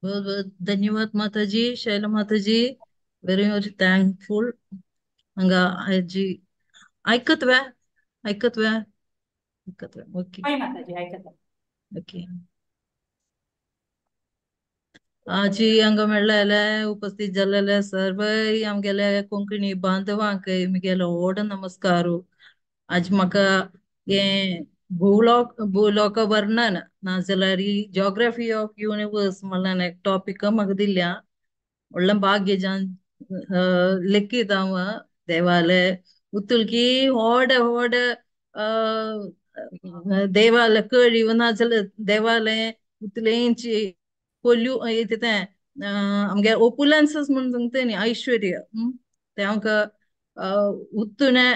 बहुत बहुत धन्यवाद माताजी, शैला माताजी, वेरी वेरी थँकफुल. हांगा आजी आयकत वे आयकत वे आयकत वे ओके. हय माताजी आयकता. ओके. आजी हांगा मेळ्ळेले उपस्थित जाल्लेले सर्वय आमगेले कोंकणी बांधवांक म्हगेलो व्हड नमस्कार. आज म्हाका हें भूलोक भूलोक वर्णन नाजाल्यार जियोग्राफी ऑफ युनिवर्स म्हणल्यार एक टॉपिक म्हाका दिल्या. व्हडलें भाग्य जावन लेखीत हांव देवाले उतुलकी व्हड व्हड देवाले कळी नाजाल्यार देवाले उतलेंची पोल्यू कितें तें आमगे ओपुलन्सीस म्हूण सांगता न्ही, ऐश्वर्य तें आमकां उत्तुने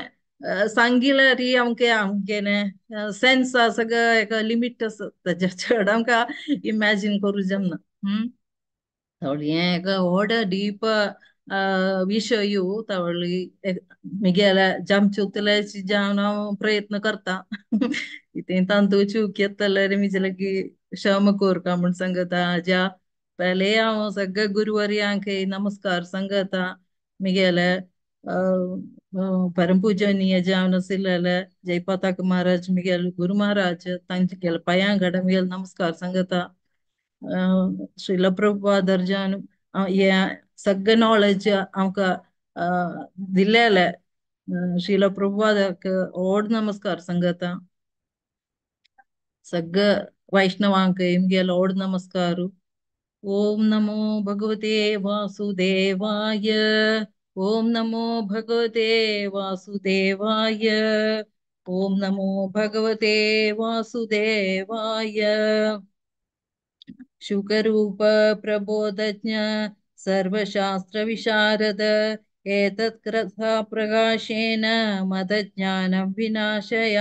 सांगिल्यार आमगे आमगेलें सेन्स आसा एका लिमीट आसा, ताच्या चड आमकां इमॅजीन करूं जमना. थोडी हें एक व्हड डीप विशय तवळी म्हगेल्या जामचे जावन हांव प्रयत्न करता. कितें तांतू चूक येत जाल्यार म्हजे लागीं क्षमा कोरका म्हूण सांगता. ज्या पयले हांव सगळे गुरुवर्यांक नमस्कार सांगता. म्हगेले परमपूजनीय जावन आशिल्ले जयपताक महाराज म्हगेले गुरू महाराज तांचे पांयां कडेन म्हगेले नमस्कार सांगता. श्रील प्रभुपाद जावन हे सगळे नॉलेज आमकां दिल्लेले श्रील प्रभुपादाक व्हड नमस्कार सांगता. सगळे वैष्णवांक म्हगेलो व्हड नमस्कार. ओम नमो भगवते वासुदेवाय. ओम नमो भगवते वासुदेवाय. ओम नमो भगवते वासुदेवाय. शुकरूप प्रबोधज्ञ सर्वशास्त्र विशारद एतत् कथा प्रकाशेन मदज्ञानं विनाशय.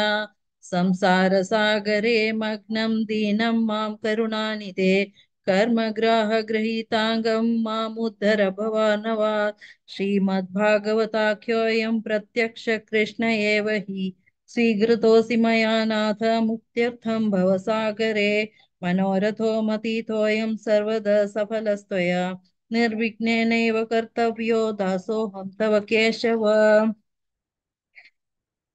संसार सागरे मग्नं दीनं मां करुणानिधे कर्मग्राह गृहीतांगं मामुद्धर भवानवात्. श्रीमद्भागवताख्योऽयं प्रत्यक्ष कृष्ण एव हि स्वीकृतोऽसि मया नाथ मुक्त्यर्थं भवसागरे. मनोरथो मतीतोऽयं सर्वदा सफलस्त्वया निर्विघ्नेनैव कर्तव्यो दासोऽहं तव केशव.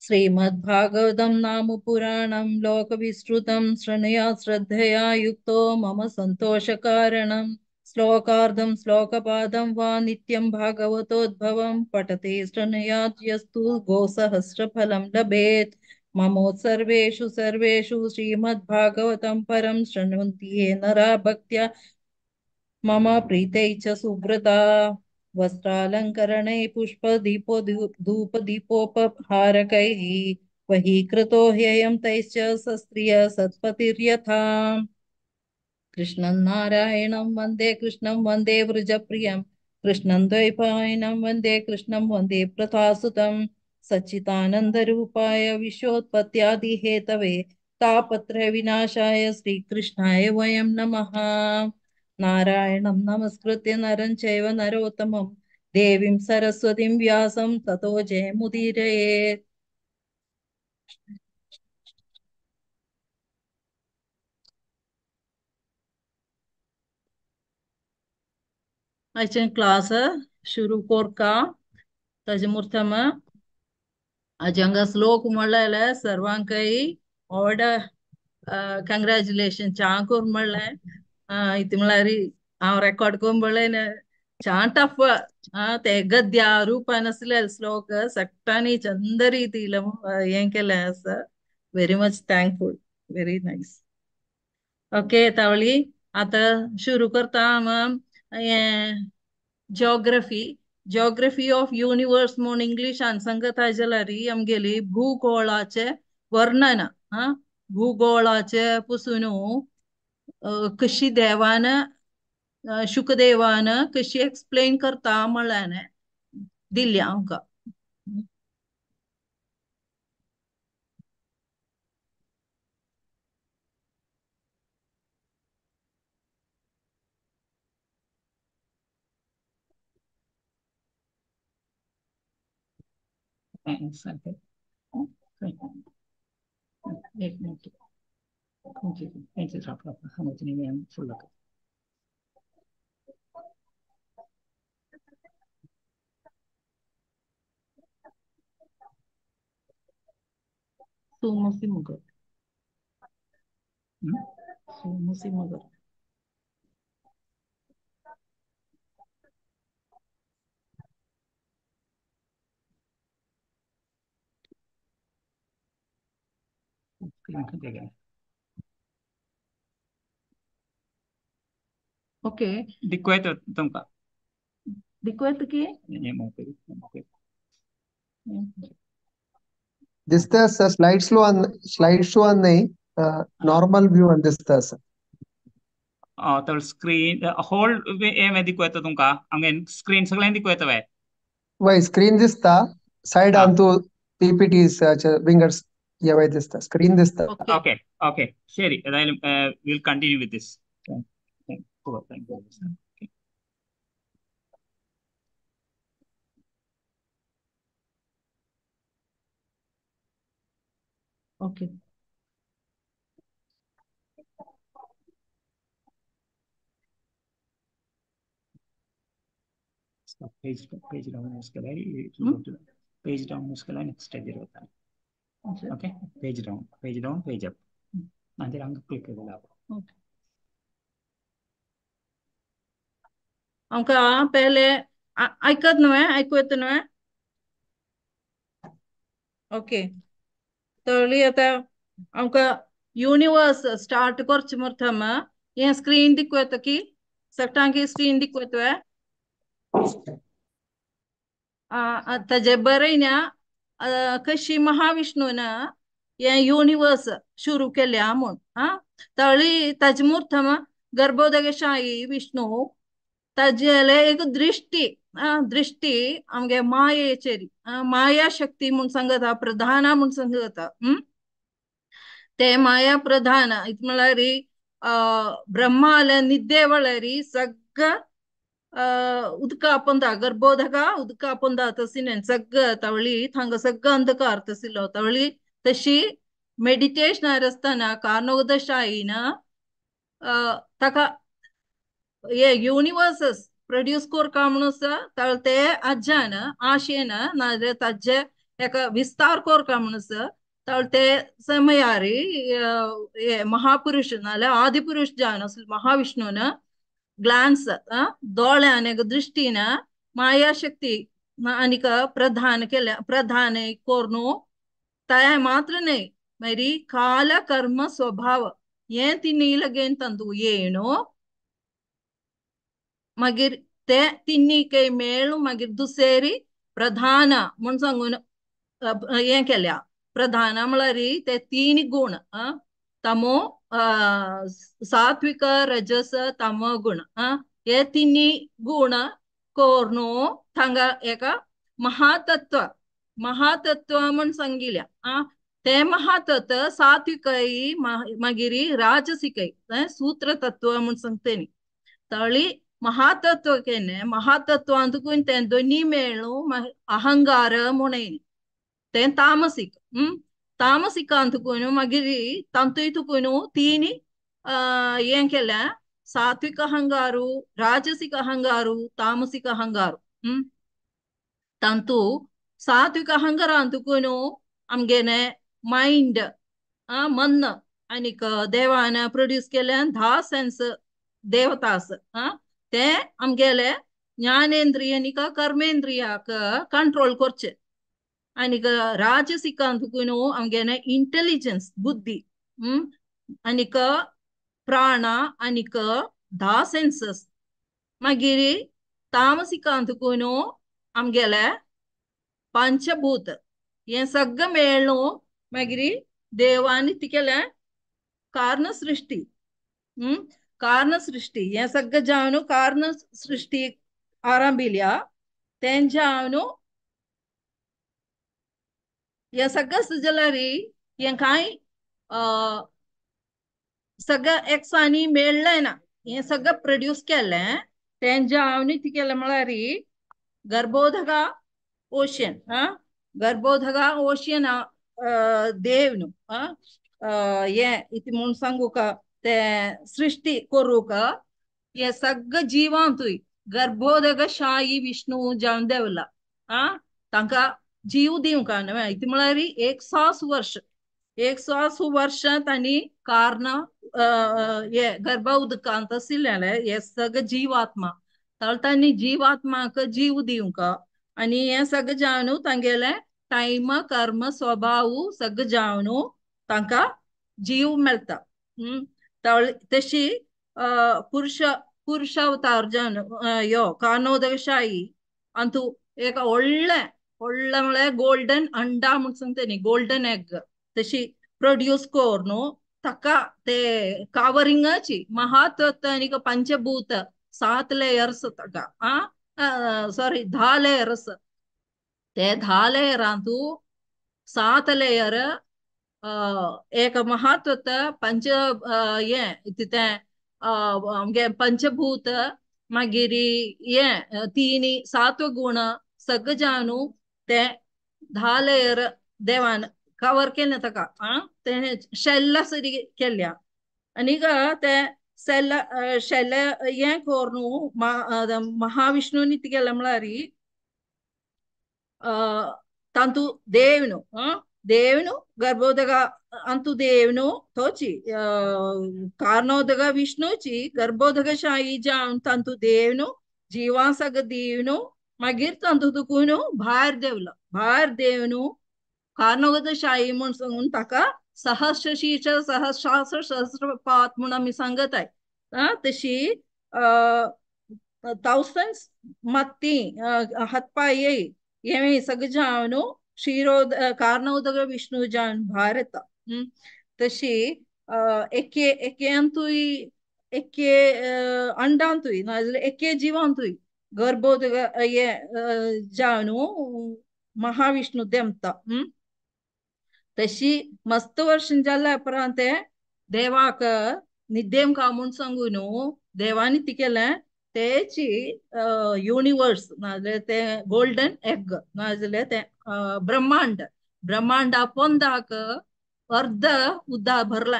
श्रीमद्भागवतं नाम पुराणं लोकविस्तृतं शृणुयात् श्रद्धया युक्तो मम सन्तोषकारणं. श्लोकार्धं श्लोकपादं वा नित्यं भागवतोद्भवं पठते शृणुयात् यस्तु गोसहस्रफलं लभेत्. ममोत्सर्वेषु सर्वेषु श्रीमद्भागवतं परं शृण्वन्ति ये नरा भक्त्या मम प्रीतै च सुव्रता. वस्त्रालंकरणैः पुष्पदीपो धूपदीपोपहारकैः वहीकृतो ह्ययं तैश्च सस्त्रिय सत्पतिर्यथा. कृष्णं नारायणं वन्दे कृष्णं वन्दे वृजप्रियं कृष्णं द्वैपायनं वन्दे कृष्णं वन्दे प्रथासुतं. सच्चिदानन्दरूपाय विश्वोत्पत्त्यादिहेतवे तापत्रयविनाशाय श्रीकृष्णाय वयं नमः. नारायणं नमस्कृत्य नरं चैव नरोत्तमं देवीं सरस्वतीं व्यासं ततो जयमुदीरयेत्. आयचें क्लास शुरू कोरका ताजे मुर्थम आज हांगा श्लोक म्हणलेले सर्वांकय व्हड कंग्रॅच्युलेशन च्या करून म्हणलें. इतलें म्हळ्यार हांव रेकॉर्ड करून पळयलें च्या टफ ते गद्या रुपान आसले श्लोक सगळ्यांनी चंद रितीन हें केलें आसा. Very much thankful, very nice. Okay तावळी आतां शुरू करता हांव हें जियोग्राफी जियोग्राफी ऑफ युनिवर्स म्हूण इंग्लिशान सांगता जाल्यार आमगेली भूगोळाचें वर्णन. हा भूगोळाचे पसून कशी देवान शुकदेवान कशी एक्सप्लेन करता म्हळ्यान दिल्या आमकां. एक मिनिट. सुमसी मगर. सुमसी मगर. ओके. दिक्कत तुमका दिक्कत की दिसते असं स्लाइड स्लो स्लाइड शो नाही, नॉर्मल व्यू दिसता असं. तर स्क्रीन होल एम दिक्कत तुमका आमगे स्क्रीन सगळ्यां दिक्कत वय वय स्क्रीन दिसता साइड अंतु पीपीटी विंगर्स ये दिसता स्क्रीन दिसता. ഓക്കെ ഓക്കെ ശരി, ഏതായാലും will continue with this. Okay. Page page down page down next stage होता है. Okay, page down, page down, page up. अंदर अंग क्लिक केला. ओके. आमका पहले ऐकत न्हय, आयकू येता न्हय? ओके. तळी आता आमका युनिवर्स स्टार्ट करचे प्रथम हे स्क्रीन दिक्कू येता की सगळ्यांकी स्क्रीन दिक्कू येता? ताजे बरयना कशी महाविष्णून हे युनिवर्स सुरू केल्या म्हूण. तळी ताजे मुर्थम गर्भोदकशाही विष्णू ताजेले एक दृष्टी दृष्टी आमगे मायेचेरी माया शक्ती म्हूण सांगता, प्रधाना म्हूण सांगता. ते माया प्रधान इत म्हळ्यार ब्रह्माले निद्दे वळरी सगळं उदका पोंदा गर्भोदका उदका पोंदा तसिनेन सगळं तवळी थांग सगळं अंधकार तसिलो. तवळी तशी मेडिटेशन आसतना कार्णोदशाहीन ताका हे युनिवर्सस प्रोड्यूस करका म्हणून तळ ते आज्यान आशेन नाजाल्यार ताजे एका विस्तार करका म्हणून तळ ते समयारी हे महापुरुष नाजाल्यार आदिपुरुष जावन आसलो महाविष्णून ग्लान्स दोळ्यान एक दृष्टीन मायाशक्ती आनीक प्रधान केल्या, प्रधान करून तया मात्र न्हय मागीर काल कर्म स्वभाव हे तिन्ही लगेन तंतू येणो मागीर ते तिन्ही काही मेळू मागीर दुसरी प्रधान म्हूण सांगून हें केल्या. प्रधान म्हळ्यार ते तीन गुण तमो सात्विक रजस तम गुण हे तिन्ही गुण करून थांगा एका महातत्व महातत्व म्हूण सांगिल्या. ते महातत्व सात्विकय मागीर राजसिकय सूत्र तत्व म्हूण सांगते. तळी महातत्व केने महातत्व अंतकून ते दोन्ही मेळू अहंकार म्हणून ते तामसिक. तामसिक अंतकून मागीर तांतूय तुकून तीन हें केल्या सात्विक अहंगारू राजसिक अहंगारू तामसिक अहंगारू. तांतू सात्विक अहंकार अंतकून आमगेने मायंड मन आनीक देवान प्रोड्यूस केल्यान 10 सेन्स देवतास ते आमगेले ज्ञानेंद्रिय आनीक कर्मेंद्रियाक कंट्रोल करचे. आनीक राजसिक अंतकून आमगेले इंटेलिजन्स बुद्धी आनीक प्राण आनीक 10 सेन्सस. मागीर तामसिक अंतकून आमगेले पंचभूत हे सगळं मेळ्ळो मागीर देवान तिकेले कारण सृष्टी. कारण सृष्टी हे सगळं जावन कारण सृष्टी आरंभिल्या तेंच्या हांव हे सगळं जाल्यार हें कांय सगळं एकसांनी मेळ्ळें ना, हें सगळं प्रोड्यूस केलें तेंच्या हांव कितें केलें म्हळ्यार गर्भोदका ओशन गर्भोदका ओशन देव न्हू हें इतलें म्हूण सांगू का ते सृष्टी करूंक हे सगळं जिवांतूय गर्भोदक शाही विष्णू जावन देवला तांकां जीव दिवंक न्हय इतलें म्हळ्यार 100 वर्ष 180 वर्षां तांणी कारण हे गर्भ उदकांत आशिल्लें हे सगळें जीवात्मा तर तांणी जीवात्माक जीव दिवंक आनी हें सगळें जावन तांगेलें टायम कर्म स्वभाव सगळें जावन तांकां जीव मेळटा. तशी पुरुष पुरुष अवतार जावन यो कानोदशाही अंतू एक व्हडलें व्हडलें म्हळ्यार गोल्डन अंडा म्हूण सांगता न्ही, गोल्डन एग तशी प्रोड्यूस करून ताका ते कावरिंगाची महातत्व आनी पंचभूत 7 लेयर्स ताका आ सॉरी 10 लेयर्स ते 10 लेयरांतू 7 लेयर एक महातत्व पंच हें तें आमगे पंचभूत मागीर हें 3 7 गुण सगळें जावन ते 10 लेयर देवान कवर केलें ताका आ तें शेल्ला सरी केल्या आनीक ते सेल शेल हें करून महाविष्णून कितें केलें म्हळ्यार तांतू देव न्हू देव न्हू गर्भोदक अंतु देव न्हू तोची कारणोदक विष्णूची गर्भोदक शाही जावन तांतू देव न्हू जिवां सगळें देव न्हू मागीर तांतू तुकून भायर देवलो भायर देव न्हू कारणोदक शाही म्हूण सांगून ताका सहस्र शीर्ष सहस्रास्र सहस्रपात म्हूण आमी सांगताय. तशी थावजंड्स मत्ती हातपाय हें सगळें जावन क्षीरोद कारणोदक विष्णू जावन भायर येता. तशी एके एकेंतूय एके अंडांतूय नाजाल्यार एके जिवांतूय गर्भोदक हें जावन महाविष्णू देमता. तशी मस्त वर्षां जाल्या उपरांत देवाक निद्देमका म्हूण सांगून देवानी ती केलें तेची युनिवर्स नाजाल्यार तें गोल्डन एग नाजाल्यार तें ब्रह्मांड ब्रह्मांडा पोंदाक अर्द उदक भरलें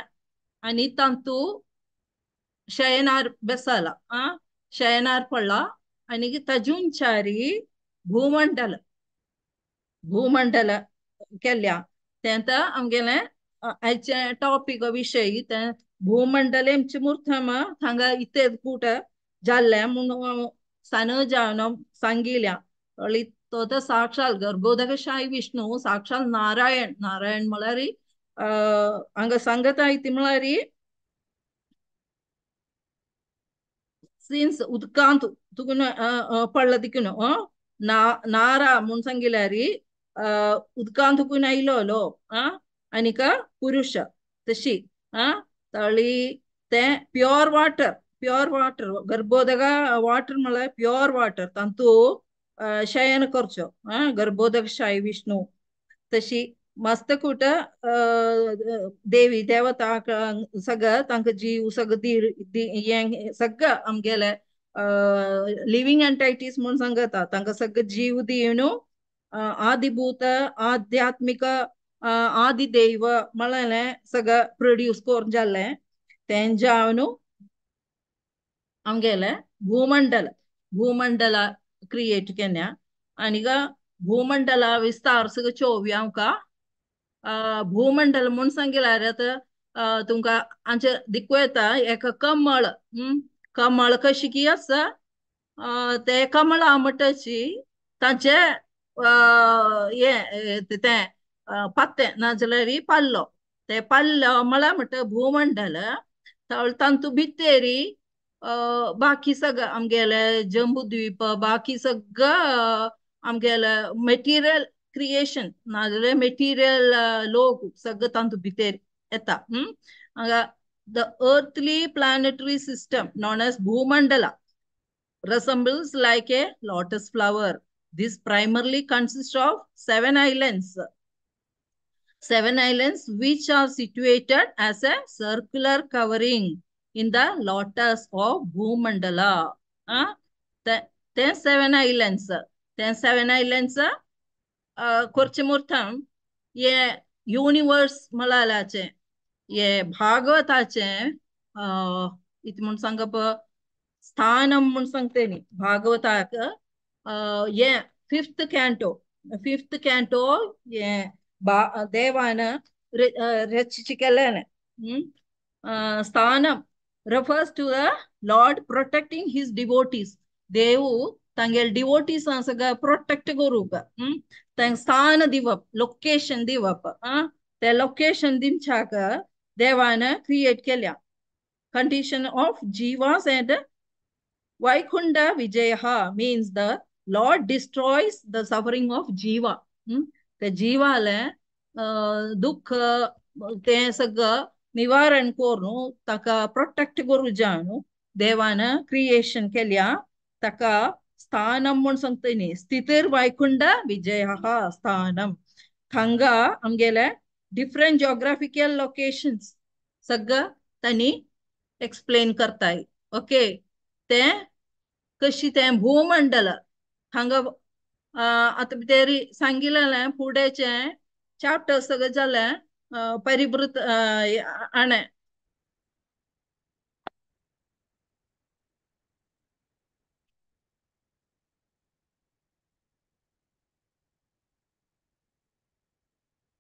आनी तांतू शयनार बेसला आ शयनार पडला आनी ताजून चारी भूमंडल भूमंडल केल्या. तें आतां आमगेलें आयचें टॉपीक विशय तें भूमंडल आमचें मुर्थम हांगा इतलें कूट जाल्लें म्हूण सान जावन सांगिल्या. तो तर साक्षात गर्भोदकशाही विष्णू साक्षात नारायण नारायण म्हळ्यार हांगा सांगता ती म्हळ्यार सिन्स उदकांत तुकून पडला तिकून नारा म्हूण सांगिल्यार उदकांत तुकून आयलो आ आनीक पुरुष तशी आ तळी तें प्योर वॉटर प्योर वॉटर गर्भोदक वॉटर म्हळ्यार प्योर वॉटर तांतू शयन करचो आ गर्भोदक शाही विष्णू. तशी मस्त कूट देवी देवता सगळं तांकां जीव सगळं हें सगळं आमगेलें लिवींग एंटायटीज म्हूण सांगता तांकां सगळं जीव दिवन आदिभूत आध्यात्मीक आदिदैव म्हळ्ळें सगळं प्रोड्यूस करून जाल्लें तें जावन आमगेलें भूमंडल भूमंडल क्रिएट केन्ना आनीक भूमंडला विस्तार सगळं चोवया आमकां. भूमंडल म्हूण सांगिल्यार आतां तुमकां आमचें दिकू येता एक कमळ कमळ कशी की आसा ते कमळा म्हणटाची तांचे हें तें पत्तें नाजाल्यार पाल्लो ते पाल्लो म्हळ्यार म्हणटा भूमंडल तांतू भितरी बाकी सगळं आमगेलें जंबूद्वीप बाकी सगळं आमगेलें मटेरियल क्रिएशन नाजाल्यार मटेरियल लोक सगळं तांतू भितर येता. हांगा the earthly planetary system known as Bhumandala resembles like a lotus flower. This primarily consists of 7 islands. 7 islands which are situated as a circular covering in the lotus of Bhumandala. Then 7 islands. Then 7 islands korchimurtham ye universe malalache ye भागवताचे इत म्हूण सांगप स्थानम म्हूण सांगते न्ही भागवताक ये fifth कॅन्टो हे देवान रचित केलें. स्थानम refers to the Lord protecting his devotees. देव तांगेले डिवोटीज सगळं प्रोटेक्ट करूंक तांकां स्थान दिवप, लोकेशन दिवप. ते लोकेशन दिवच्याक देवान क्रिएट केल्या. Condition of jivas and Vaikuntha Vijaya means the Lord destroys the suffering of jiva. ते जीवाले दुःख ते सगळं निवारण करून ताका प्रोटेक्ट करू जावन देवान क्रिएशन केल्या. ताका स्थानम म्हूण सांगता न्ही. स्थितीर वैकुंठ विजय स्थानम. हांगा आमगेले डिफरंट जियोग्राफिकल लोकेशन्स सगळं तांणी एक्सप्लेन करताय. ओके, ते कशी तें भूमंडल हांगा आतां तेरी सांगिल्लें फुडेचें चॅप्टर सगळें जालें परिवृत आणें.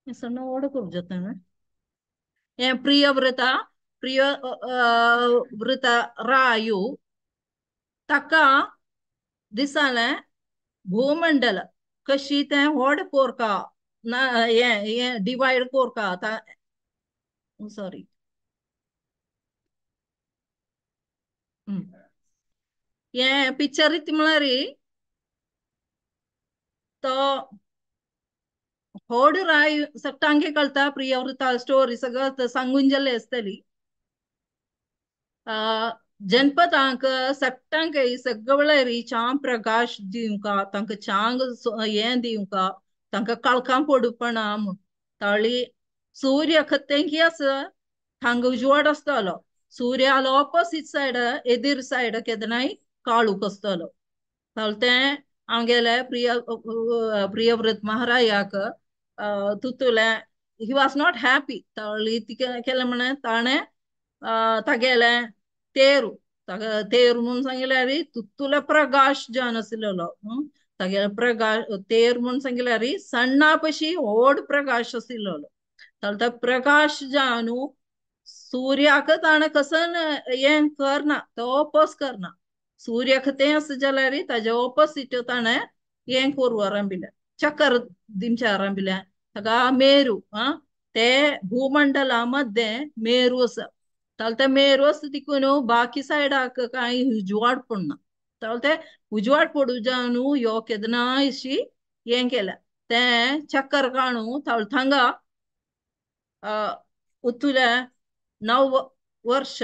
सಣ್ಣ ಓಡಕ್ ಜೊತೆ ಪ್ರಿಯವ್ರತ ಪ್ರಿಯ ವ್ರತ ರಾಯು ताका दिसलें भूमंडल कशी तें व्हड कोरका ना हें डिवायड कोरका. सॉरी, हें पिक्चर म्हळ्यार तो व्हड राय सगळ्यांक कळटा. प्रियव्रता स्टोरी सगळं सांगून जाल्ली आसतली. जनपदांक सगळ्यांक सगळे चांग प्रकाश दिवंका, तांकां चांग हें दिवंका, तांकां काळखां पडुपणा म्हूण. ताळी सूर्य खतेंकी आसा हांगा उजवाड आसतालो. सूर्यालो ऑपोसीट सायड एदीर सायड केन्नाय काळूक आसतालो. तें आमगेले Priyavrat महारायाक तुतुलें. He was not happy. ताळी केलें म्हणलें ताणें तागेलें तेरू ताका तेर म्हूण सांगिल्यार तुतुले प्रकाश जावन आशिल्लो. तागेले प्रकाश तेर म्हूण सांगिल्यार सण्णा पशी व्हड प्रकाश आशिल्लो. तो प्रकाश जावन सूर्याक ताणें कसन हें करना, तो ओपोज करना. सूर्याक तें आसा जाल्यार ताजे ओपोसीट ताणें हें करूं आरंभिलें, चक्कर दिवचें आरंभिलें. ताका मेरू ते भूमंडला मदें मेरू आसा. ते मेरू आसा तिकून बाकी सायडाक कांय उजवाड पडना. ते उजवाड पडू जावन यो केन्नाय अशी हें केलें तें चक्कर काडून थांगा उतुले 9 वर्ष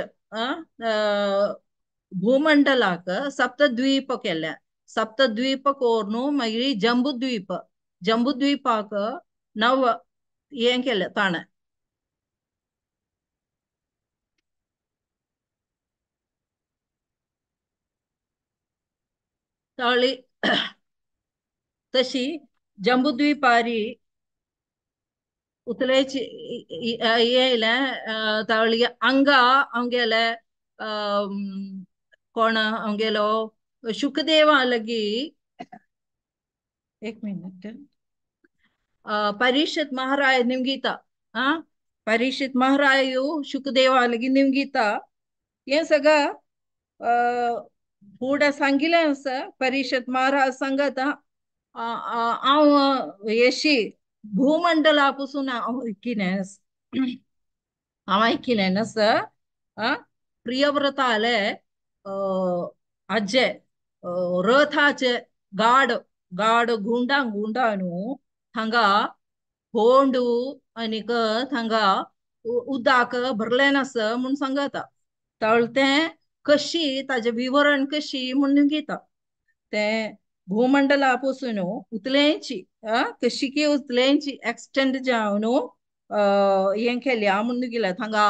भूमंडलाक सप्तद्वीप केल्या. सप्तद्वीप कोरून मागीर जंबूद्वीप, जंबूद्वीपाक 9 हें केलें ताणें. ताळी तशी जंबूद्वीपारी उतलेची येयलें. ताळी हांगा आमगेले कोण आमगेलो शुकदेवा लगी एक मिनट परीक्षित महाराय निमगीता. परीक्षित महाराय शुकदेवा लगी निमगीता. हें सगळं फुडें सांगिल्लें आसा. परीक्षित महाराज सांगता हांव येशी भूमंडला पसून हांव आयकिलें, हांव आयकिलें नासा. प्रियव्रताले आजे रथाचे गाड गाड गुंडां गुंडा न्हू हांगा होंडू आनीक हांगा उदक भरलें नासा म्हूण सांगता. तें कशी ताजें विवरण कशी म्हूण घेता. तें भूमंडला पसून उतलेंची कशी की उतलेंची एक्सटेंड जावन हें केल्या म्हूण गेलें. हांगा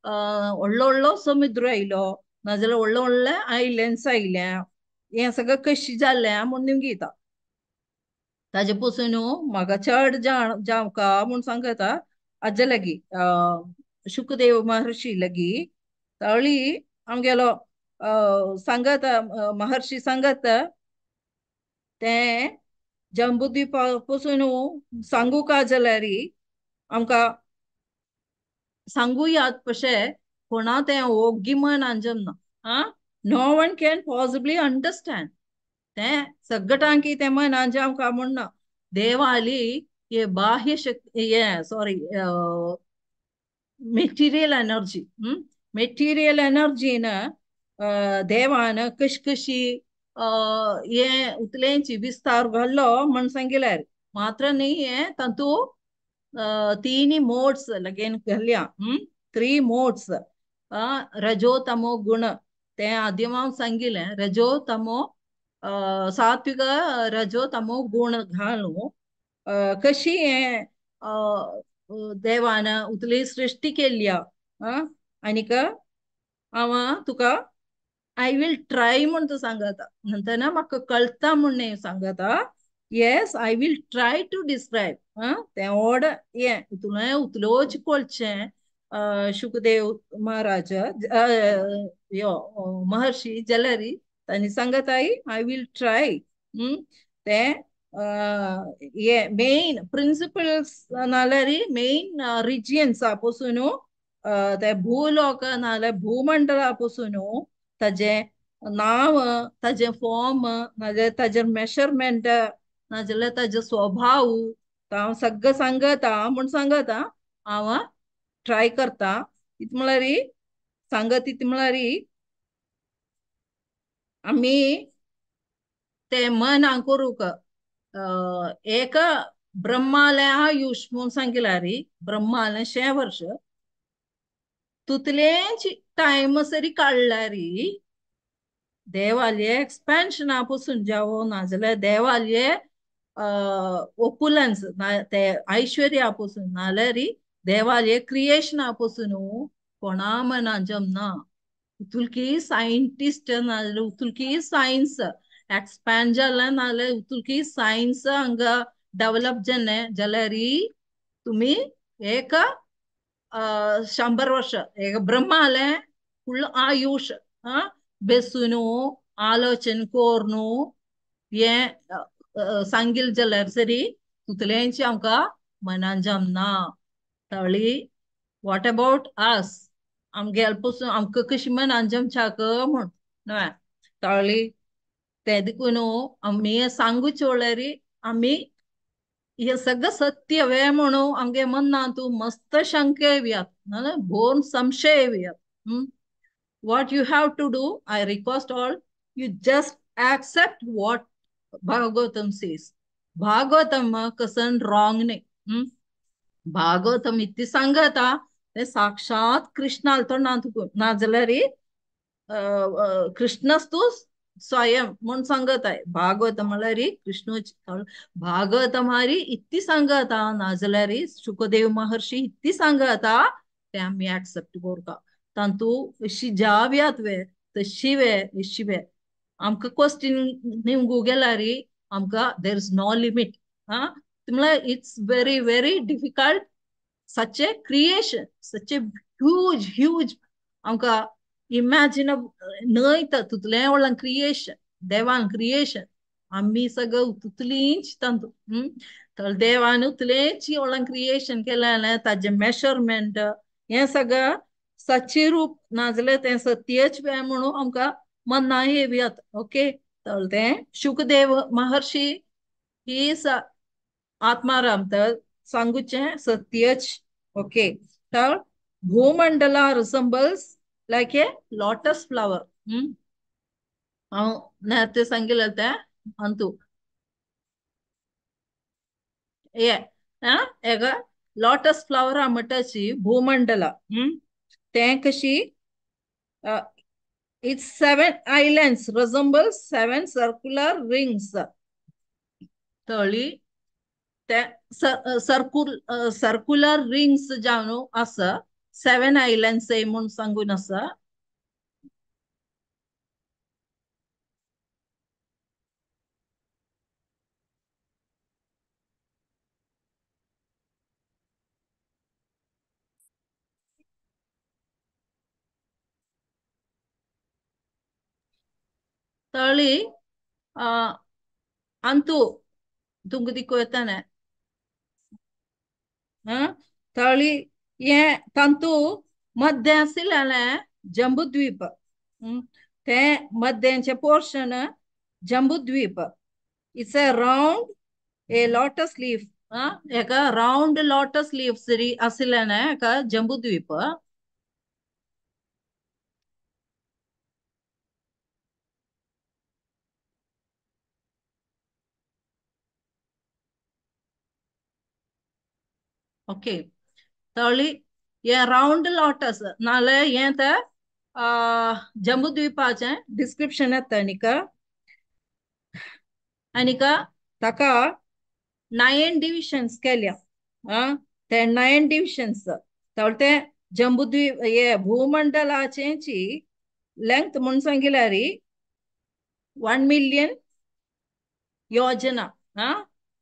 व्हडलो व्हडलो समुद्र आयलो, नाजाल्यार व्हडले व्हडले आयलँड्स आयल्या, हें सगळें कशी जालें म्हूण घेता. ताजे पसून म्हाका चड जावंका म्हूण सांगता आजे लागीं शुकदेव महर्षी लागीं. ताळी आमगेलो सांगत महर्षी सांगत तें जंबूद्वीपा पसून सांगूका जाल्यार आमकां सांगूयात पशे कोणा तें ओग्गी मन अंजम ना. आ no one can possibly understand तें सगळ्यांकी तें मन अंजाम का म्हणना. देवाली हे बाह्य शक्ती हे सॉरी मेटिरियल एनर्जी मेटिरियल एनर्जीन देवान कशी कशी हे उतलेंची विस्तार घाल्लो म्हण सांगिल्यार मात्र न्ही हे तातूं तीन मोड्स लगेन घाल्या. थ्री मोड्स रजो तमो गुण ते आद्यम हांव सांगिलें. रजो तमो सात्विक रजो तमो गुण घालून कशी हे देवान उतली सृष्टी केल्या. आनीक हांव तुका I will try म्हूण तूं सांगता नंतर ना म्हाका कळटा म्हूण सांगता. Yes I will try to describe. तें व्हड हें तुवें उतलोच कळचें. शुकदेव महाराज यो महर्षी जलरी तांणी सांगताय I will try. तें हे मेन प्रिंसिपल्स नाल्यार मेन रिजियन्सा पसून ते भूलोक नाल्यार भूमंडळा पसून ताजें नांव ताजें फॉर्म नाजाल्यार ताजें मेजरमेंट नाजाल्यार ताजो स्वभाव हांव सगळें सांगता म्हूण सांगता. हांव ट्राय करता इत म्हळ्यार सांगत इत म्हळ्यार आमी ते मन करूंक एक ब्रह्मालें आयुष म्हूण सांगिल्यार ब्रह्मालें 100 वर्ष तुतलेंच टायम सरी काडल्यार देवाले एक्सपेन्शना पसून जावो नाजाल्यार देवाले ओपुलन्स ते ऐश्वर्या पसून नाल्यार देवाले क्रिएशना पसून कोणा मना जमना. उतुलकी सायंटिस्ट नाजाल्यार उतुलकी सायन्स एक्सपॅन्ड जालें नाजाल्यार उतुलकी सायन्स हांगा डेवलप जालें जाल्यार तुमी एक 100 वर्ष एक ब्रह्मालें फुल आयुष बेसून आलोचन करून हें सांगील जाल्यार सरी तितलेंच आमकां मनान जमना. तळी what about us आमगेले पसून आमकां कशी मनान जमच्याक म्हूण न्हय. तळी तें देखून आमी सांगूचे म्हणल्यार आमी हे सगळें सत्य वे म्हणून आमगे मनांत मस्त शंका येयात नाजाल्यार भोव संशय येयात. What you have to do, I request all, you just accept what Bhagavatam says. Bhagavatam कसन wrong न्ही. भागवतम इतली सांगता तें साक्षात कृष्णाल तो ना तुका नाजाल्यार कृष्णस्तू स्वयं म्हूण सांगताय. भागवत म्हळ्यार कृष्ण भागवत मारी इतली सांगता नाजाल्यार शुकदेव महर्षी इतली सांगता ते आमी एक्सेप्ट करता. तांतू अशी जाव्यात वे तशी वे अशी वे आमकां क्वेश्चन निमगू गेल्यार आमकां there is no limit. हा म्हळ्यार it's very very difficult such a creation such a huge huge आमकां इमॅजिन न्हय तितलें व्हडलें क्रिएशन देवान क्रिएशन आमी सगळें तितलींच तांतू तर देवान उतलेंच व्हडलें क्रिएशन केलें ताजें मेजरमेंट हें सगळें सच्ची रूप नाजाल्यार तें सत्यच वे म्हणून आमकां मना येवयात. ओके तर तें शुकदेव महर्षी ही आत्माराम तर सांगूचें सत्यच. ओके तर भूमंडला resembles like a lotus flower. हांव तें सांगिल्लें तें अंतू हे एक लोटस फ्लावर म्हणटाची भूमंडला तें कशी it's 7 islands resemble 7 circular rings. तळी ते सर्क्युलर रिंग्स जावन आसा 7 आयलँड्स म्हूण सांगून आसा. तळी अंतू तुमकां दिको येताना. तळी हे तांतू मध्य आशिल्लें जंबूद्वीप. ते मध्यांचे portion Jambudvipa. It's a round a lotus leaf. एका राउंड लोटस लीफ सरी आशिल्लें एका जंबूद्वीप. ओके तळी हे राउंड लोटस नाले हे तर जंबूद्वीपाचें डिस्क्रिप्शन येता आनीक आनीक ताका 9 डिविजन्स केल्या. ते 9 डिविजन्स तळ ते जंबूद्वीप हे भूमंडलाचेची लेंथ म्हूण सांगिल्यार 1 मिलियन योजना.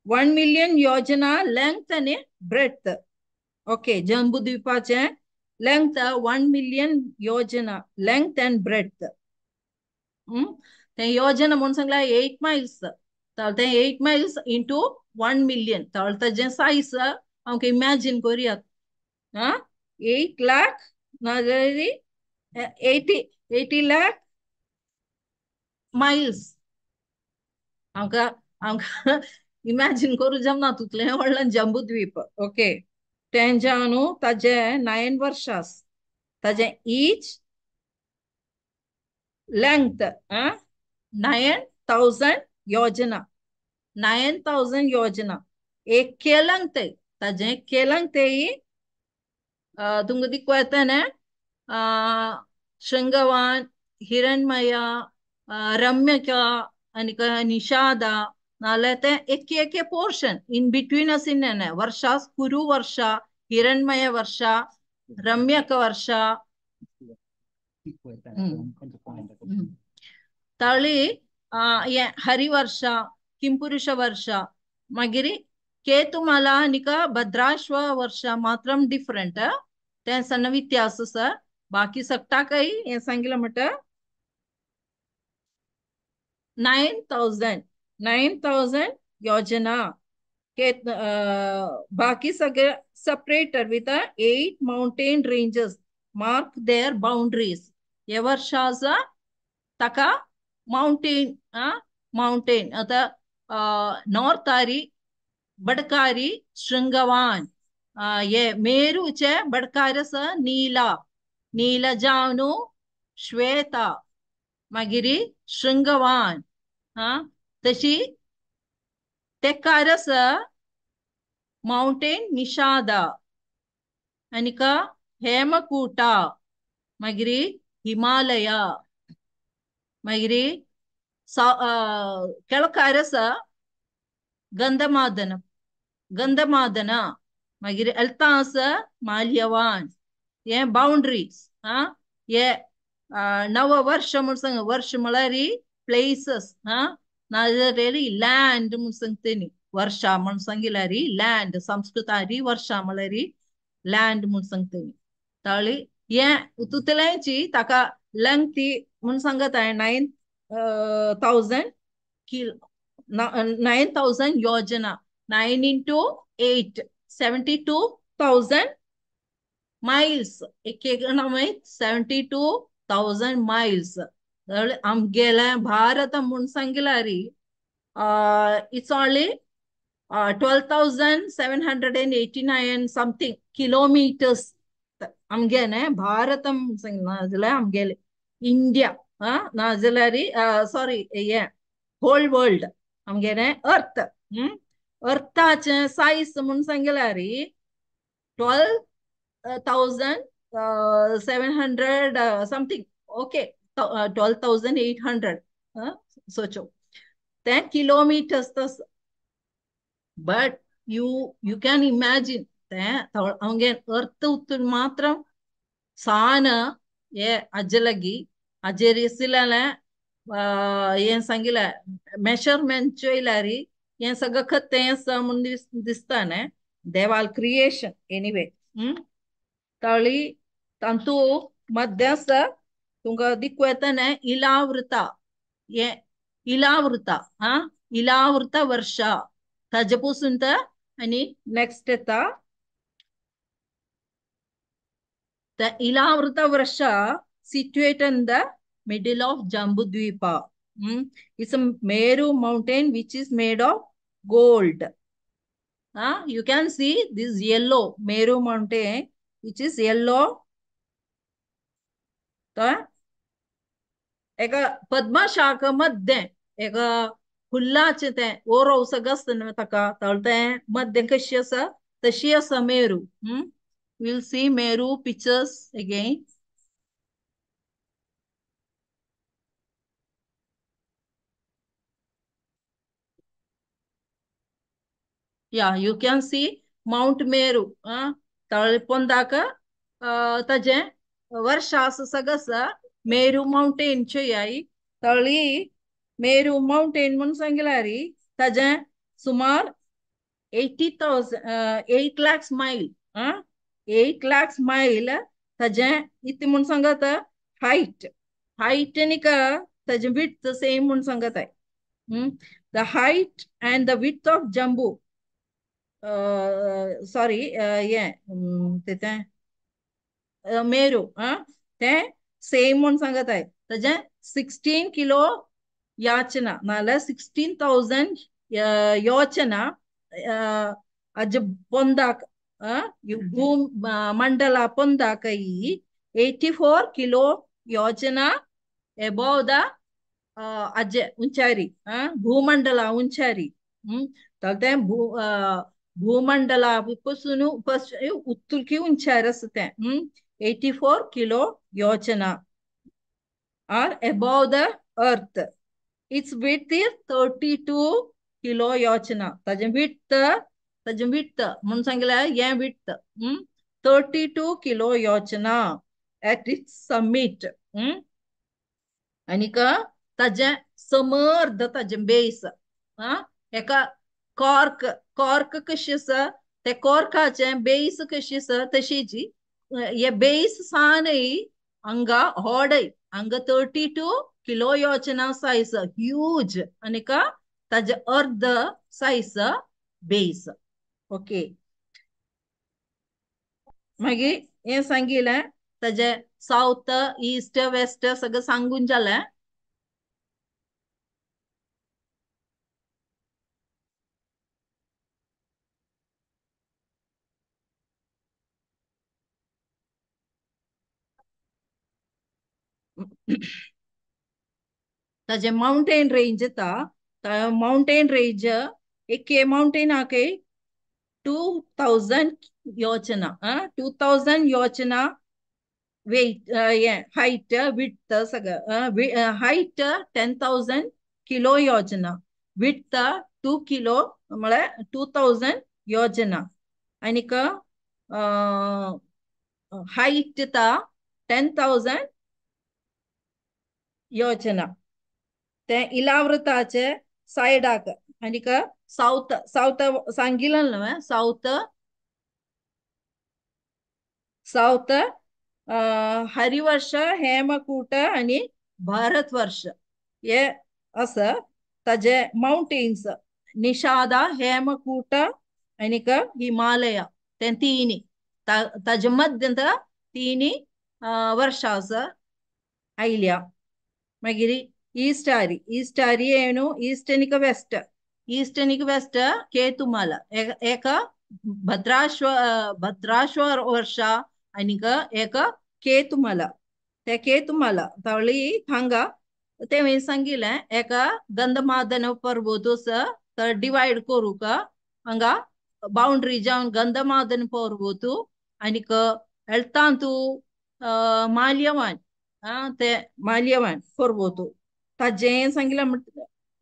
1 मिलियन योजना लेंथ आनी ब्रेथ. ओके जंबूद्वीपाचें लेंथ 1 मिलियन योजना लेंथ अँड ब्रेथ. ते योजना म्हूण सांगल्यार 8 मायल्स. तर ते 8 मायल्स इंटू 1 मिलियन. तर ताजें सायज आमकां इमॅजीन करुयात. 8 लाख नाजाल्यार 80 लाख मायल्स. आमकां आमकां इमॅजीन करूं जमना तितलें व्हडलें जंबूद्वीप. ओके तेंच्या न्हू ताजे 9 वर्सां ताजें ईच लेंथ 9,000 योजना. 9,000 योजना एक केलंग ते ताजें केलंग ते तुमकां दिक्कू येता न्ही शृंगवान हिरणमया रम्यका आनीक निषादा नाल्यार ते एक एक पोर्शन इन बिटवीन आशिल्लें वर्षा कुरु वर्षा हिरणमय वर्षा रम्यक वर्षा. तळी हरिवर्षा किंपुरुष वर्ष मागीर केतुमाला आनीक भद्राश्व वर्ष मात्रम डिफरंट. तें सण्ण व्यत्यास आसा. बाकी सगटा काही हें सांगिलां म्हणटा 9,000 योजना. बाकी सगळे separated with 8 mountain ranges mark their boundaries. हे वर्षा आसा ताका माउंटेन माउंटेन आतां नॉर्थ आरी बडकारी शृंगवान हे मेरूचे बडकार आसा नीला नीलजानु श्वेता मागीर शृंगवान. तशी तेकार आसा माउंटेन निषादा आनीक हेमकूटा मागीर हिमालया मागीर केळकार आसा गंधमादन गंधमादन मागीर एल्ता आसा माल्यवान. हे बाउंड्रीज. हे नव वर्ष म्हूण सांग वर्ष म्हळ्यार प्लेसीस. नाजाल्यार लँड म्हूण सांगता न्ही वर्षा म्हूण सांगिल्यार लँड संस्कृतारी वर्षा म्हळ्यार लँड म्हूण सांगता न्ही. तळी हे तुतलेंची ताका लेंथ म्हूण सांगता 9,000 9,000 योजना. 9 into 8 72,000 miles. एक एक 72,000 मायल्स. आमगेलें भारत म्हूण सांगिल्यार it's only 12,789 something kilometres. आमगेलें भारत नाजाल्यार आमगेलें इंडिया नाजाल्यार सॉरी हे होल वर्ल्ड आमगेलें अर्थ अर्थाचें सायज म्हूण सांगिल्यार 12,700 समथींग. ओके 12,800 सोचो तें किलोमिटर्स तस. But you you can imagine तें आमगे अर्थ उत्तून मात्र सान हे आजे आजेर आशिल्लें हें सांगिलें मेजरमेंट चोयल्यार हें सगळें खतें आसा म्हूण दिसता न्ही देवाल क्रिएशन एनिवे. तळी तांतू मध्य आसा तुमकां दिक्कू येता न्ही इलावृता. हे इलावृता इलावृता वर्षा ताजे पसून तर आनी नेक्स्ट येता. The Ilavrita Varsha situated in the middle of Jambudvipa. It's a Meru mountain which is made of gold. You can see this yellow Meru mountain, which is yellow. एका पद्मशाख मध्ये एका फुल्लाचे ते ओरव सगळं आसता न्हू ताका तें मध्य कशी आसा तशी आसा Meru. We'll see Meru pictures again. Yeah, you can see Mount Meru. तळपोंदाक ताजें वर्षा आसा सगळं आसा मेरू माउंटेन चोयाय. तळी मेरू माउंटेन म्हणून सांगल्यार ताजें सुमार 80,000 8 lakhs mile 8 lakhs mile ताजें इतलें म्हूण सांगता हायट. हायट आनीक ताजें विड्थ सेम म्हूण सांगताय. The height and the width of Jambu sorry हें तें मेरू तें सेम म्हूण सांगताय. ताजें 16 किलो याचना नाल्यार 16,000 योचना अज पोंदाक भूम मंडला पोंदाक 84 किलो योजना एबोव the अज उंचारी भूमंडला उंचारी. तें भूमंडला पसून उत्तुरकी उंचार आसा तें. 84 kilo yojana are above the earth. Its width is 32 kilo yojana. ताजें विड्थ, ताजें विड्थ म्हणून सांगल्यार हें width 32 kilo yojana at its summit. आनीक ताजें समर्ध ताजें बेस एका कॉर्क, कॉर्क कशी आसा ते कॉर्काचें बेस कशी आसा तशीची हे बेस सानय हांगा होडय हांगा 32 किलो योजना सायज ह्यूज आनीक ताजे अर्ध सायज बेस. ओके, मागीर हें सांगिलें ताजे सावथ ईस्ट वेस्ट सगळें सांगून जालें. ताजे माउंटेन रेंज येता. माउंटेन रेंज एक माउंटेन आके 2000 योजना 2000 योजना वेट हायट विड्थ सगळं. हायट 10,000 किलो योजना, विड्थ 2 किलो म्हळ्यार 2000 योजना आनीक हायट येता 10,000 योजना. तें इलावृताचे सायडाक आनीक सावथ, सावथ सांगिलें न्हय सावथ, सावथ हरिवर्ष हेमकूट आनी भारतवर्ष हे आसा ताजे माउंटेन्स. निषादा हेमकूट आनीक हिमालय ते तिनी ताजे मध्यंत तिनी वर्षां आसा आयल्या. मागीर ईस्ट आरी, ईस्ट आरी ಏನು ईस्ट आनीक वेस्ट, ईस्ट आनीक वेस्ट केतुमाला एक भद्राश्व, भद्राश्व वर्ष आनीक एक केतुमाला. ते केतुमाला तळी हांगा तें सांगिलें एका गंधमादन पर्वत आसा तर डिवायड करूंक हांगा बाउंड्री जावन गंधमादन पर्वत आनीक एल्तांतू माल्यवान ते माल्यवान पर्वत ताजें सांगिलें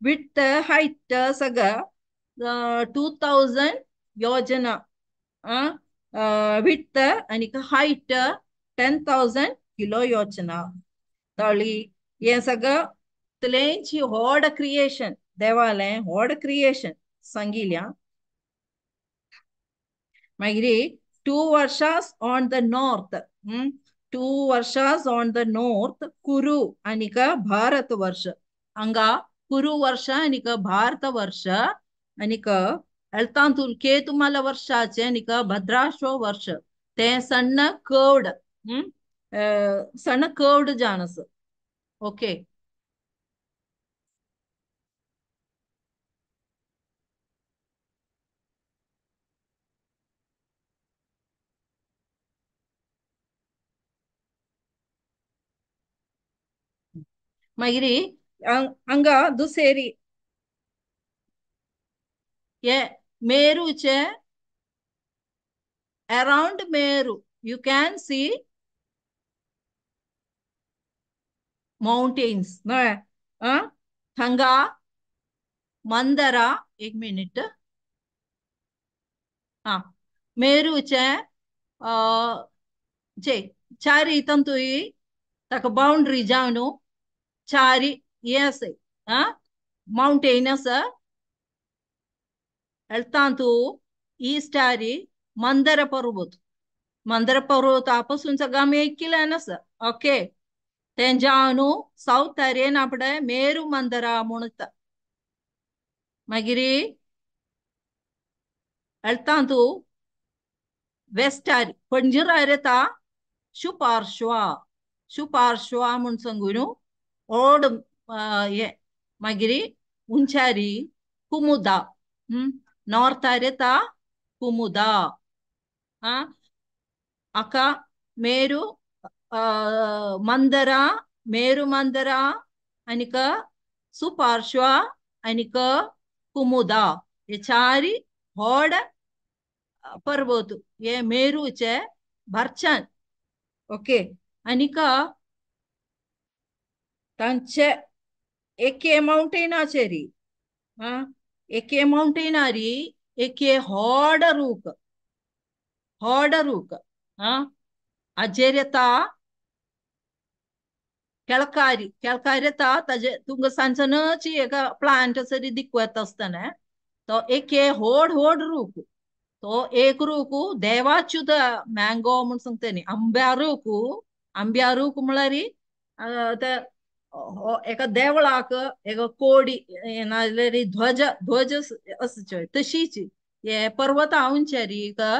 विड्थ हायट सगळं 2000 योजना विड्थ आनीक हायट 10,000 किलो योजना. तळी हें सगळं इतलेंची व्हड क्रिएशन देवालें व्हड क्रिएशन सांगिल्या. मागीर 2 वर्षास ऑन the north, 2 वर्षास on the north Kuru आनीक भारत वर्ष. हांगा कुरु वर्ष आनीक भारत वर्ष आनीक एल्तांतूल केतुमाला वर्षाचे आनीक भद्राश्व वर्ष तें सण्ण कर्व्ड सण कर्व्ड जावन आसा. ओके, मागीर हांगा दुसरी हे मेरूचे around Meru you can see mountains. Thanga Mandra, एक मिनिट, हा मेरूचे जे चारी तंतुई ताका बाउंड्री जावन चारी हे आसा, माउंटेन आसा. तांतू ईस्टारी मंदर पर्वत, मंदर पर्वता पासून सगळं आमी ऐकिल्लें आसा. ओके, तें जावन सावथ आरेन आपडे मेरू मंदरा म्हणटा. मागीर तांतू वेस्टारी पणजीरार येता शुपार्श्वा, शुपार्श्वा म्हूण सांगून व्हड हे. मागीर उंचारी कुमुदा, नॉर्थार येता कुमुदा. हाका मेरू मंदरा, मेरू मंदरा आनीक सुपार्श्वा आनीक कुमुदा, हे चारी व्हड पर्वत हे मेरूचे भरच्यान. ओके, आनीक तांचे एके माउंटेनाचेर, एके माउंटेनारी एके व्हड रूख, व्हड रूख हाजेर येता केळकारी, केळकारी येता ताजे तुमकां सांजनच एका प्लांट सरी दिकू येता आसतना तो एके व्हड व्हड रूख, तो एक रूख देवाच्युत मँगो म्हूण सांगता न्ही, आंब्या रूख, आंब्या रूख म्हळ्यार ते एका देवळाक एका कोडी नाजाल्यार ध्वज, ध्वज आसचे तशीच हे पर्वता उंचारी एका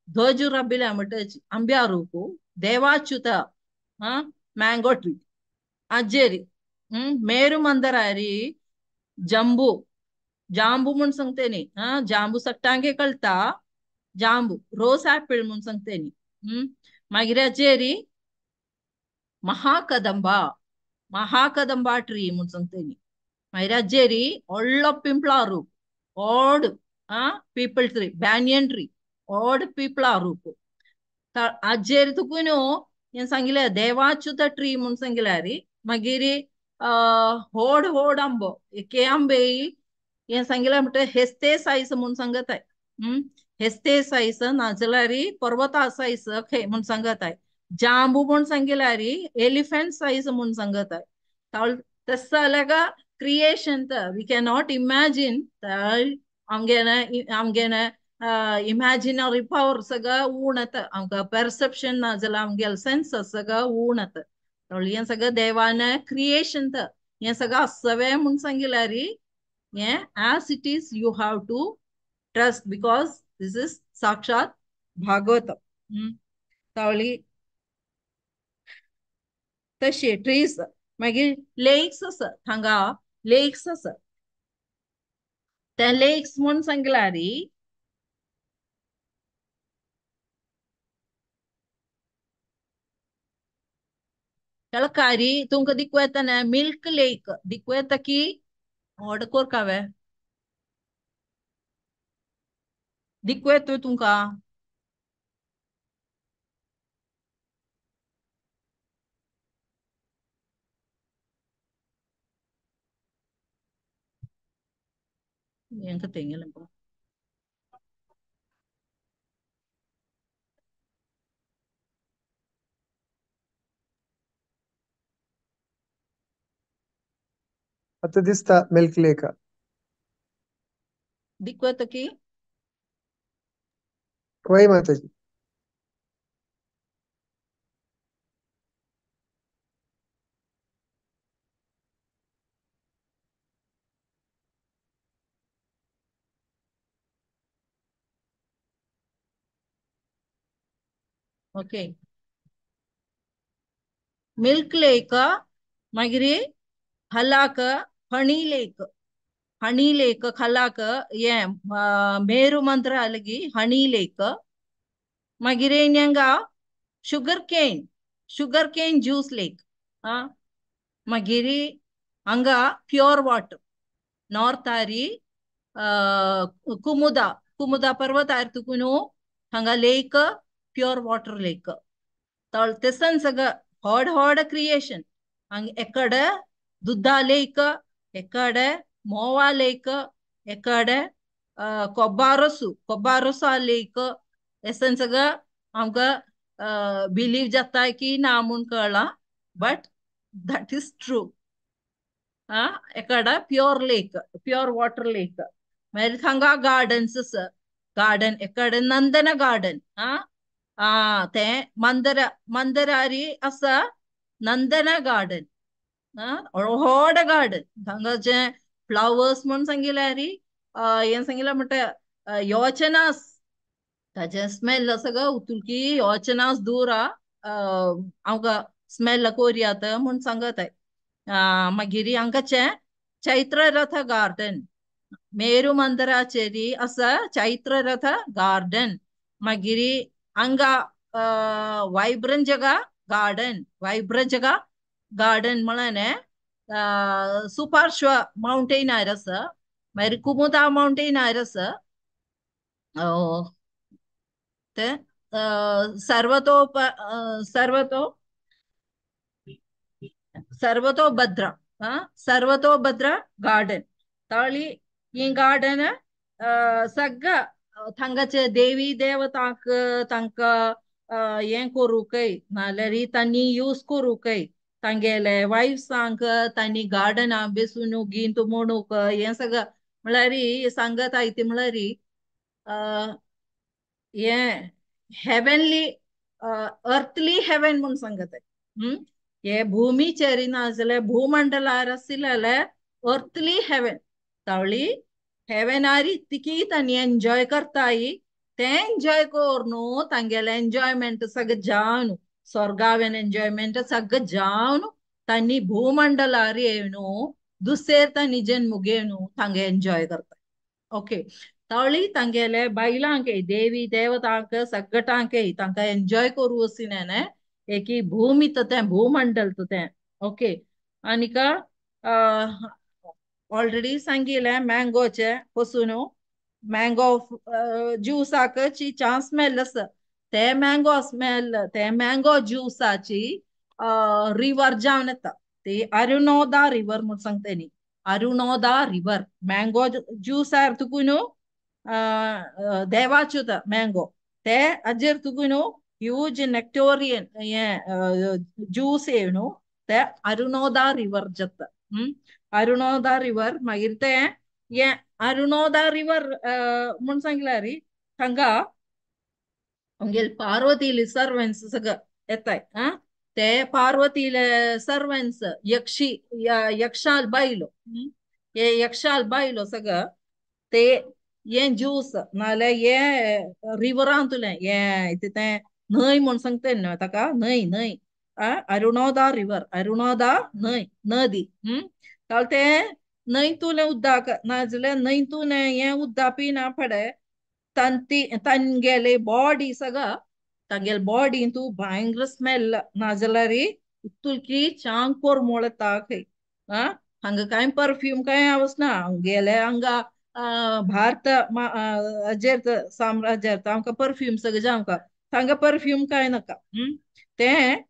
ध्वज राबिल्या म्हणटा आंब्या रूख देवाच्युत मँगो ट्री हाजेर. मेरू मंदरारी जंबू, जांबू म्हूण सांगता न्ही, जांबू सट्टांगे कळटा, जांबू रोज ऍपल म्हूण सांगता न्ही. मागीर हाजेर महाकदंबा, महाकदंबा ट्री म्हूण सांगता न्ही. मागीर हाजेर व्हडलो पिंपळा रूख, व्हड पीपल ट्री, बॅनियन ट्री, व्हड पिंपळा रूख. हाजेर तुका न्हू हें सांगिल्लें देवाच्युत ट्री म्हूण सांगिल्यार. मागीर व्हड व्हड आंबो, एके आंबे हें सांगिल्लें म्हणटा हेस्ते सायस म्हूण सांगताय, हेस्ते सायस नाजाल्यार पर्वता सायस खंय म्हूण सांगताय. जांबू म्हूण सांगिल्यार एलिफंट सायज म्हूण सांगताय. तशें जाल्यार क्रिएशन we cannot imagine, आमगेलें आमगेलें इमॅजिनरी पावर सगळं ऊण येता आमकां, परसेप्शन ना जाल्यार आमगेलें सेन्सस सगळं ऊण येता. हें सगळं देवान क्रिएशन हें सगळं आसवें म्हूण सांगिल्यार हें as it is you have to trust because this is साक्षात भागवत. तावली तशे ट्रीज. मागीर लेक्स आसा, हांगा लेक्स आसा, ते लेक्स म्हूण सांगल्यार केळकारी तुमकां दिकू येता न्ही मिल्क लेक दिकू येता की व्हड कोरकावे दिकू येता तुमकां. हेंका तेंगेलें आता दिसता मिल्क लेक दिकू येता की वय माताजी. ओके, मिल्क लेक मागीर हलाक हनी लेक हनी लेक खलाक हे मेरू मंत्र अलगी हनी लेक मागीर हांगा शुगर केन ज्यूस लेक मागीर हांगा प्योर वॉटर नॉर्थ आरी कुमुदा कुमुदा पर्वतार तुकून हांगा लेक प्योर वॉटर लेक तेसन सगळं होड होड क्रिएशन हांगा एकडे दुद्दा लेक एकडे मोवा लेक एकडे कोब्बारसु कोब्बारसो लेक एसन सगळं आमकां बिलीव जाता की ना म्हूण कळ्ळां बट that is true. एकडे pure lake pure water lake मागीर हांगा गार्डन्स आसा गार्डन एकडे नंदन गार्डन ते मंदर मंदरारी आसा नंदन गार्डन व्हड गार्डन हांगाचे फ्लावर्स म्हूण सांगिल्यार हें सांगिलां म्हणटा योचनास ताजें स्मेल सगळं उतुलकी योचनास दूर आमकां स्मेल कोरयात म्हूण सांगत मागीर हांगाचें चैत्ररथ गार्डन मेरू मंदराचेरी आसा चैत्ररथ गार्डन मागीर हांगा वायब्रंजगा गार्डन वायब्रंजगा गार्डन म्हळ्यार सुपार्श्व माउंटेनार आसा मागीर कुमुदा माउंटेनार आसा ते सर्वतो सर्वतो सर्वतो भद्र सर्वतो भद्र गार्डन ताळी ही गार्डन सगळं थांगाचे देवी देवतांक तांकां हें करूंकय नाल्यार तांणी यूज करूंकय तांगेले वायफ्सांक तांणी गार्डना बेसून गीत म्हणूंक हें सगळं म्हळ्यार सांगत आयती म्हळ्यार हें हेवनली अर्थली हेवन म्हूण सांगत हे भूमीचेर ना जाल्यार भूमंडलार आशिल्ले अर्थली हेवन तावळी हेवनार इतकी तांणी एन्जॉय करताय ते एन्जॉय करून तांगेलें एन्जॉयमेंट सगळें जावन स्वर्गावेन एन्जॉयमेंट सगळें जावन तांणी भूमंडलार येवन दुसरे तांणी जन्म घेवन तांगे एन्जॉय करता. ओके तावळी तांगेले बायलांक देवी देवतांक सगळ्यांक तांकां एन्जॉय करूं वसिने एकी भूमी तर तें भूमंडल तर तें. ओके आनीक ऑलरेडी सांगिल्लें मँगोचें पसून मँगो ज्युसाक ची स्मेल आसा ते मँगो स्मेल ते मँगो ज्युसाची रिवर जावन येता ती अरुणोदा रिवर म्हूण सांगता न्ही अरुणोदा रिवर मँगो ज्युसार तुका न्हू देवाच्यो मँगो ते हाजेर तुका न्हू ह्यूज नेक्टोरियन हें ज्यूस येव न्हू ते अरुणोदा रिवर जाता. अरुणोदा रिवर मागीर ते हें अरुणोदा रिवर म्हूण सांगल्यार हांगा आमगेले पार्वतीले सर्वन्स सगळं येताय ते पार्वतीले सर्वन्स यक्षी यक्षाल बायलो हे यक्षाल बायलो सगळं ते हें ज्यूस नाल्यार हे रिवरांतलें हें तें न्हंय म्हूण सांगता न्हय ताका न्हंय न्हंय अरुणोदा रिवर अरुणोदा न्हंय नदी ताल तें न्हंयतुलें उदक नाजाल्यार न्हंयतून हें उदक पिना फुडें तांती तांगेले बॉडी सगळं तांगेले बॉडी तूं भयंकर स्मेल नाजाल्यार उतुलकी चांग कोरमोळ येता खंय हांगा कांय परफ्यूम कांय वचना हांगेले हांगा भारत हाजेर साम्राज्यार आमकां परफ्यूम सगळें आमकां तांकां परफ्यूम कांय नाका. तें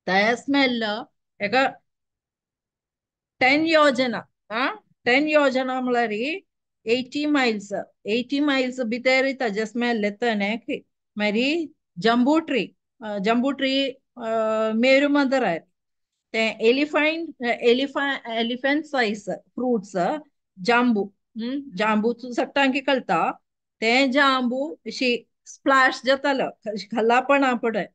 ते स्मेल एका 10 योजना 10 योजना म्हळ्यार 80 मायल्स 80 मायल्स भितर ताजें स्मेल येता न्ही. मागीर जम्बू ट्री जम्बू ट्री मेरू मंदरार ते elephant elephant size fruits Jammu Jammu सगळ्यांक कळटा ते जांबू अशी स्प्लॅश जातालो खाला पण पडय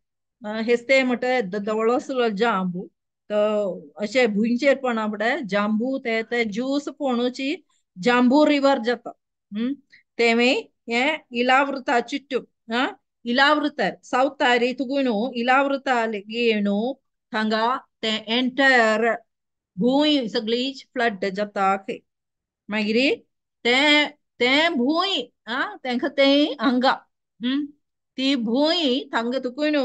हेच ते म्हणटा धवळो आसलो जांबू तो अशें भुंयचेर पडना पडय जांबू ते ते ज्यूस पोणूची जांबू रिवर जाता. तेमी हें इलावृता चिट्टू इलावृत सावथ आरी तुगून इलावृत येणू थांगा ते एंटायर भूंय सगळी फ्लड जाता खंय. मागीर ते ते भूंय आ तेंका ते हांगा ती भूंय थांगा तुकून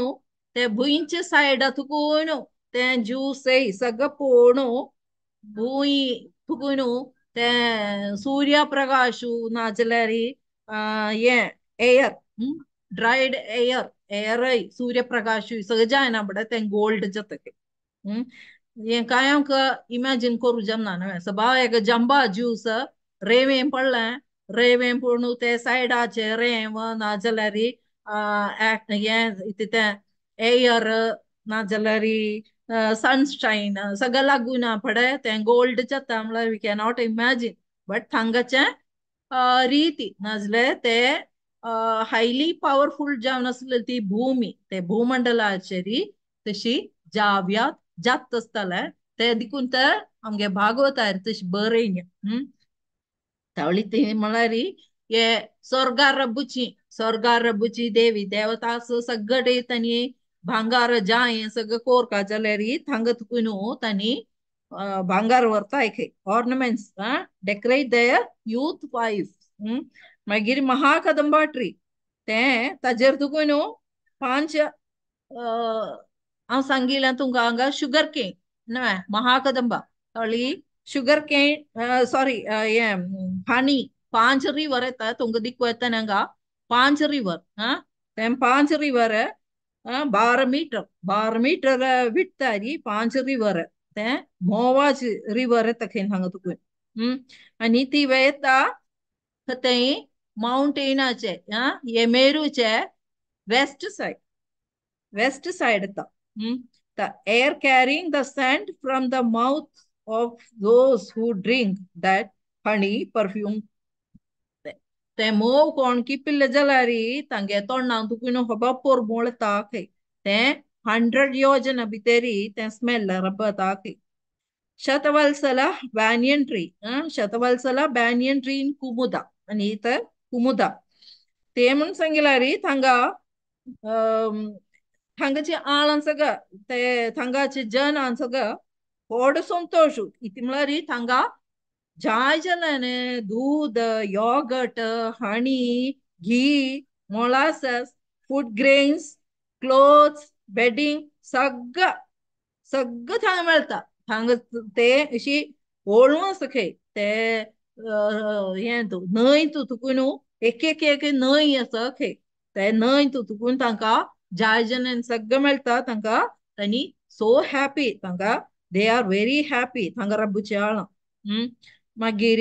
ते भूंयचे सायडा तुकून ते ज्यूस सगळं पोणू भूंय तुकून ते सूर्यप्रकाशु नाजाल्यार हे air dried air air Suryaprakash सगळें जायना बट तें गोल्ड जाता. हें कांय आमकां इमॅजीन करूं जमना न्हय. सबाव एक जंबा ज्यूस रेंवें पडलें रेंवें पडून ते सायडाचे रेंव नाजाल्यार हें तें एयर नाजाल्यार सनशायन सगळें लागून पडे तें गोल्ड जाता म्हणल्यार we cannot imagine. But थांगाचें रिती नाजाल्यार ते हायली पावरफुल जावन आसलेली ती भूमी ते भूमंडलाचेर तशी जाव्यात जात आसताले ते देखून तर आमगे भागवतार तशी बरयन. तावळी ती म्हळ्यार हे स्वर्गार रब्बुची स्वर्गार रब्बुची देवी देवता सगळे तांणी भांगार जाय सगळं कोरका जाल्यार थांगा तुकून तांणी भांगार व्हरताय खंय ornaments decorate their youth wife. मागीर महाकदंबा ट्री तें ताजेर तुकून पांच हांव सांगिल्लें तुमकां हांगा शुगर केन न्हय महाकदंबा थोडी शुगर केन सॉरी हें हनी पांच रिवर येता तुमकां दिकू येता हांगा पांच रिवर आं तें पांच रिवर 12 मीटर 12 मीटर विटतारी पांच रिवर तें मोवाज रिवर येता खंय हांगा तुका. आनी ती वेता थंय माउंटेनाचे हे मेरूचे वेस्ट सायड वेस्ट सायड येता. The air carrying the scent from the mouth of those who drink that honey perfume. ते मोव कोण की पिल्ले जाल्यार तांगे तोंडान तुकून होबा पोरमोळ येता खंय तें 100 योजना भितरी तें स्मेल रब्बता खंय. शतवल्सला बॅनियन ट्री शतवल्सला बॅनियन ट्री इन कुमुदा आनी तर कुमुदा ते म्हूण सांगिल्यार थांगा थांगाचे आळां सगळं ते थांगाचे जन सगळं व्हड संतोश इति म्हळ्यार थांगा जाय जाल्यार दूद yogurt honey ghee molasses food grains clothes bedding सगळं सगळं थांगा मेळटा. थांगा ते अशी वळून आसा खंय ते हें तूं न्हंय तूं तुकून एक एक एक न्हंय आसा खंय ते न्हंय तूं तुकून तांकां जाय जन सगळं मेळटा तांकां तांणी सो हॅपी तांकां they are very happy थांगा रब्बुचे आळां. मागीर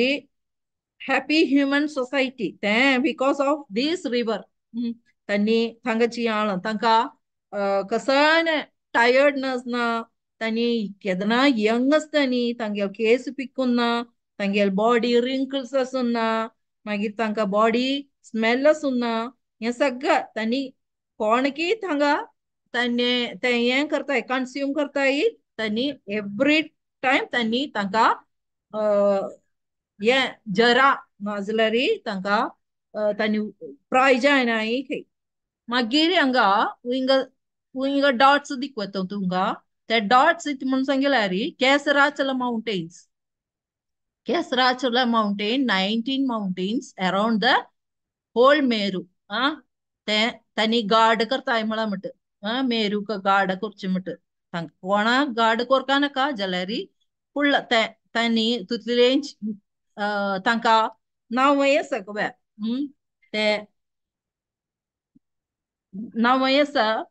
हॅपी ह्युमन सोसायटी तें because of these river तांणी थांगाची आळां तांकां कसोय टायर्डनस ना तांणी केन्ना यंग आसता न्ही तांगेले केस पिकून ना तांगेले बॉडी रिंकल्स आसून ना मागीर तांकां बॉडी स्मेल आसून ना हें सगळें तांणी कोण की थांगा तांणी तें हें करताय कन्स्यूम करताय तांणी एवरी टायम तांणी तांकां हें जरा नाजाल्यार तांकां तांणी प्राय जायना खंय. मागीर हांगा हिंगा हिंगा डॉट्स दिकवता तुमकां ते डॉट्स म्हूण सांगिल्यार Kesarachala mountains Kesarachala mountain 19 mountains around the whole Meru ते तांणी गार्ड करताय म्हळ्यार म्हणटा मेरूक गार्ड करचें म्हणटा तांकां कोणाक गार्ड करपा नाका जाल्यार फुडलो ते तांणी तितलें तांकां नांवय आसा गो ते नांवय आसा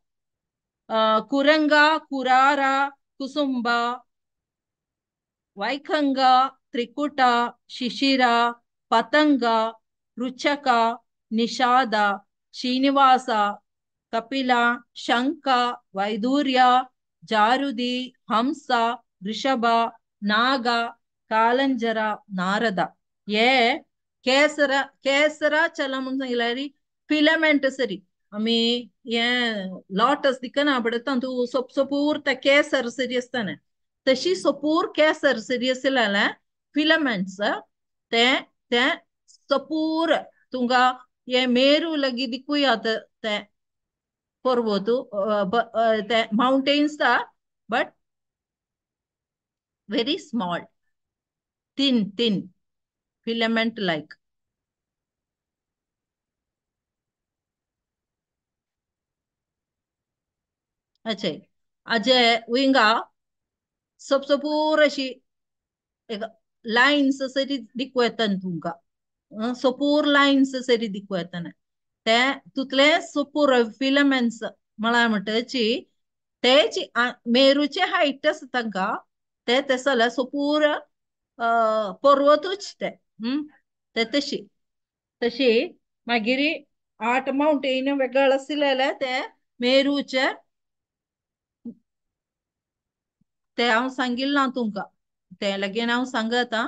कुरंगा कुरारा कुसुंबा वैखंगा त्रिकुटा शिशिरा पतंगा रुचका निषादा श्रीनिवासा कपिला शंका वैदूर्य जारुदी हंसा ऋषभ नागा कालंजरा नारदा. हे केसरा केसराचलम म्हणून सांगिल्यार फिलामेंट सरी आमी हे लॉटस दिकना बट तातूंत सोप सोपूर ते केसर सरी आसताना तशी सोपूर केसर सरी आसलेले फिलामेंट्स ते ते सोपूर तुमकां हे मेरू लगी दिकूयात ते पर्वत mountains but very small, thin thin filament like. अच्छा अजे विंगा सोपसोपूर अशी एक लायन्स सरी दिकू येता तुमकां, सोपूर लायन्स सरी दिकू येतना ते तुतले सोपूर फिलामेंट्स म्हळ्यार म्हणटची तेच मेरूचे हायट आसा तांकां ते तशें जाल्यार सोपूर पर्वतूच ते ते तशी तशी मागीर 8 माउंटेन वेगळे आशिल्ले ते मेरूचे ते हांव सांगिल्लें ना तुमकां ते लगेन हांव सांगता.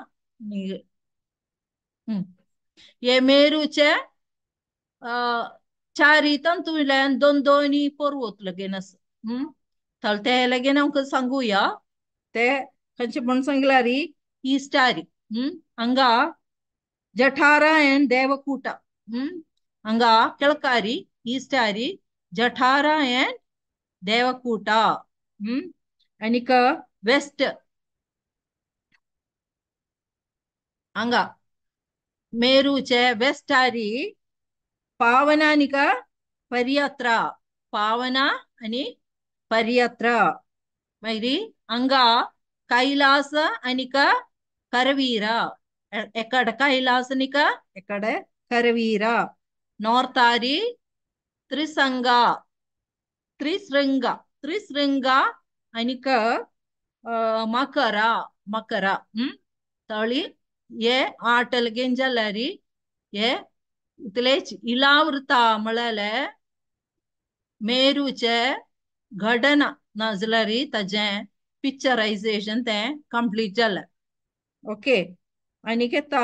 हे मेरूचे चारी तातूंतल्यान दोन दोन पर्वत लगेन आसा. ते लगेन आमकां सांगुया ते खंयचे म्हूण सांगल्यार इस्टारी. हांगा जठारा एंड देवकूटा. हांगा केळकारी इस्टारी जठारा एंड देवकूटा. आनीक वेस्ट हांगा मेरूचे वेस्टारी पावनानिक पर्यत्रा, पावना आनी पर्यत्रा. मागीर हांगा कैलास आनीक करवीरा, एकडे कैलास आनीक एकडे करवीरा. नॉर्थारी त्रिसंगा त्रिशृंगा त्रिशृंगा आनीक मकरा मकरा. तळी हे 8 लगेन जाल्यार हे इतलेच इलावृता म्हळ्यार मेरूचे घडना नाजाल्यार ताजें पिक्चरायझेशन तें कंप्लीट जालें. ओके आनीक येता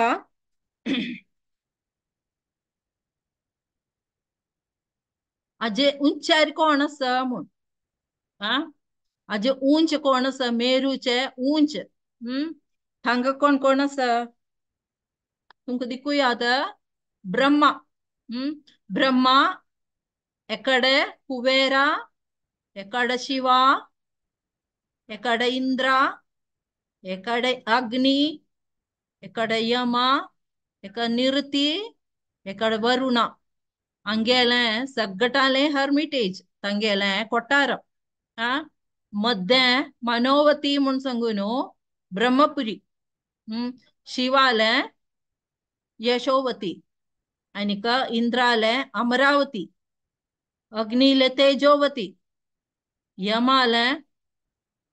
आजे उंचार कोण आसा म्हूण. आं आजे उंच कोण आसा मेरूचे उंच. हांगा कोण कोण आसा तुमकां दिकूया आतां. ब्रह्मा. ब्रह्मा एकडे कुबेरा, एकडे शिवा, एकडे इंद्रा, एकडे अग्नी, एकडे यमा, एका निरुती, एकडे वरुणा. हांगेलें सगटालें हर्मिटेज तांगेलें कोठार. आं मद्दें मनोवती म्हूण सांगू न्हू ब्रह्मपुरी. शिवालें यशोवती आनीक इंद्रालें अमरावती, अग्निले तेजोवती, यमालें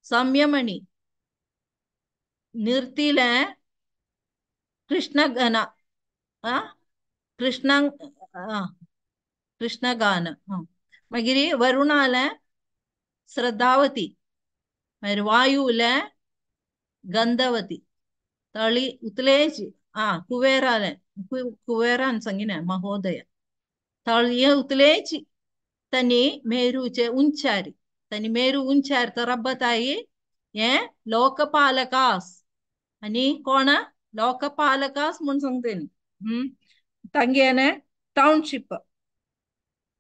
संयमणी, निर्तीलें कृष्णगना कृष्ण कृष्णगान. मागीर वरुणालें श्रद्धावती, मागीर वायुलें गंधवती. तळी उतलेच आं कुबेरालें कुबेरान सांगिना महोदय. तळये उतलेच तनी मेरूचे उंचारी तनी मेरू उंचार तर रब्बताई हे लोकपालकास आनी कोण लोकपालकास म्हूण सांगता न्ही. तांगेलें टावनशीप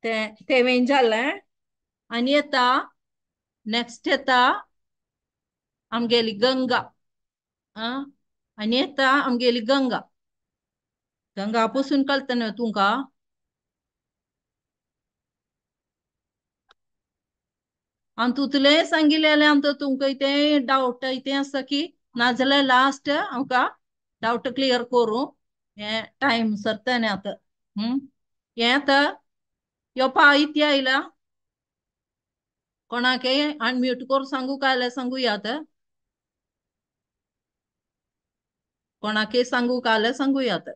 तें तेवें जालें. आनी येता नेक्स्ट येता आमगेली गंगा. आं आनी येता आमगेली गंगा. गंगा पसून कळटा न्हू तुमकां. आनी तुतलें सांगिल्लें आमकां तुमकां इतें डावट इतें आसा की नाजाल्यार लास्ट आमकां डावट क्लियर करूं हें टायम सरता न्ही आतां. हें आतां यो पा इतलें आयला कोणाकय अनम्यूट करून सांगू काय जाल्यार सांगुया आतां. कोणाकय सांगू काय जाल्यार सांगुया आतां.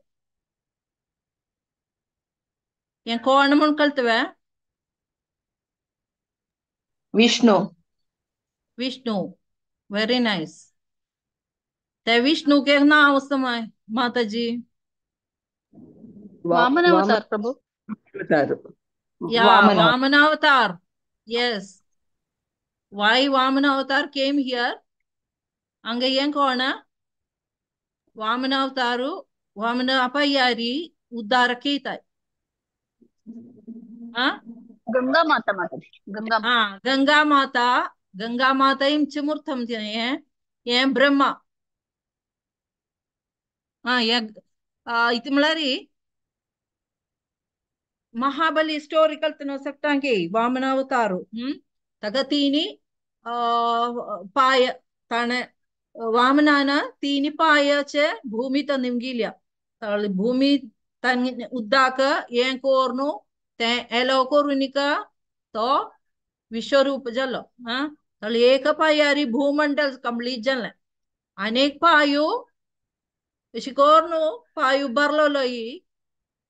हें कोण म्हूण कळटलें? विष्णु. Vishnu very nice. ते विष्णू के नांव आसा माताजी? वामनावतार प्रभु. या वामनावतार. Yes. Why Vamanavatar came here? हांगा हें कोण वामनावतारू वामन अपायारी उद्धार केताय. आं गंगा माता माता गंगा हाँ गंगा माता, गंगा माता इमचमूर्थम हें हें ब्रह्मा. हाँ इति म्हळ्यार महाबली स्टोरी कल्तनो सकटांकी वामनावतारू. तका तीनी पाय ताणे वामनान तीनी पायाचे भूमी त निमगिल्या. भूमी तन उद्दाक हें कोरनू तें एलो कोरुनिका तो विश्वरूप जालो. हाँ तळी एक पायारी भूमंडल कंप्लीट जालें. अनेक पायो अशी कोरनू पायो भरलोलो ही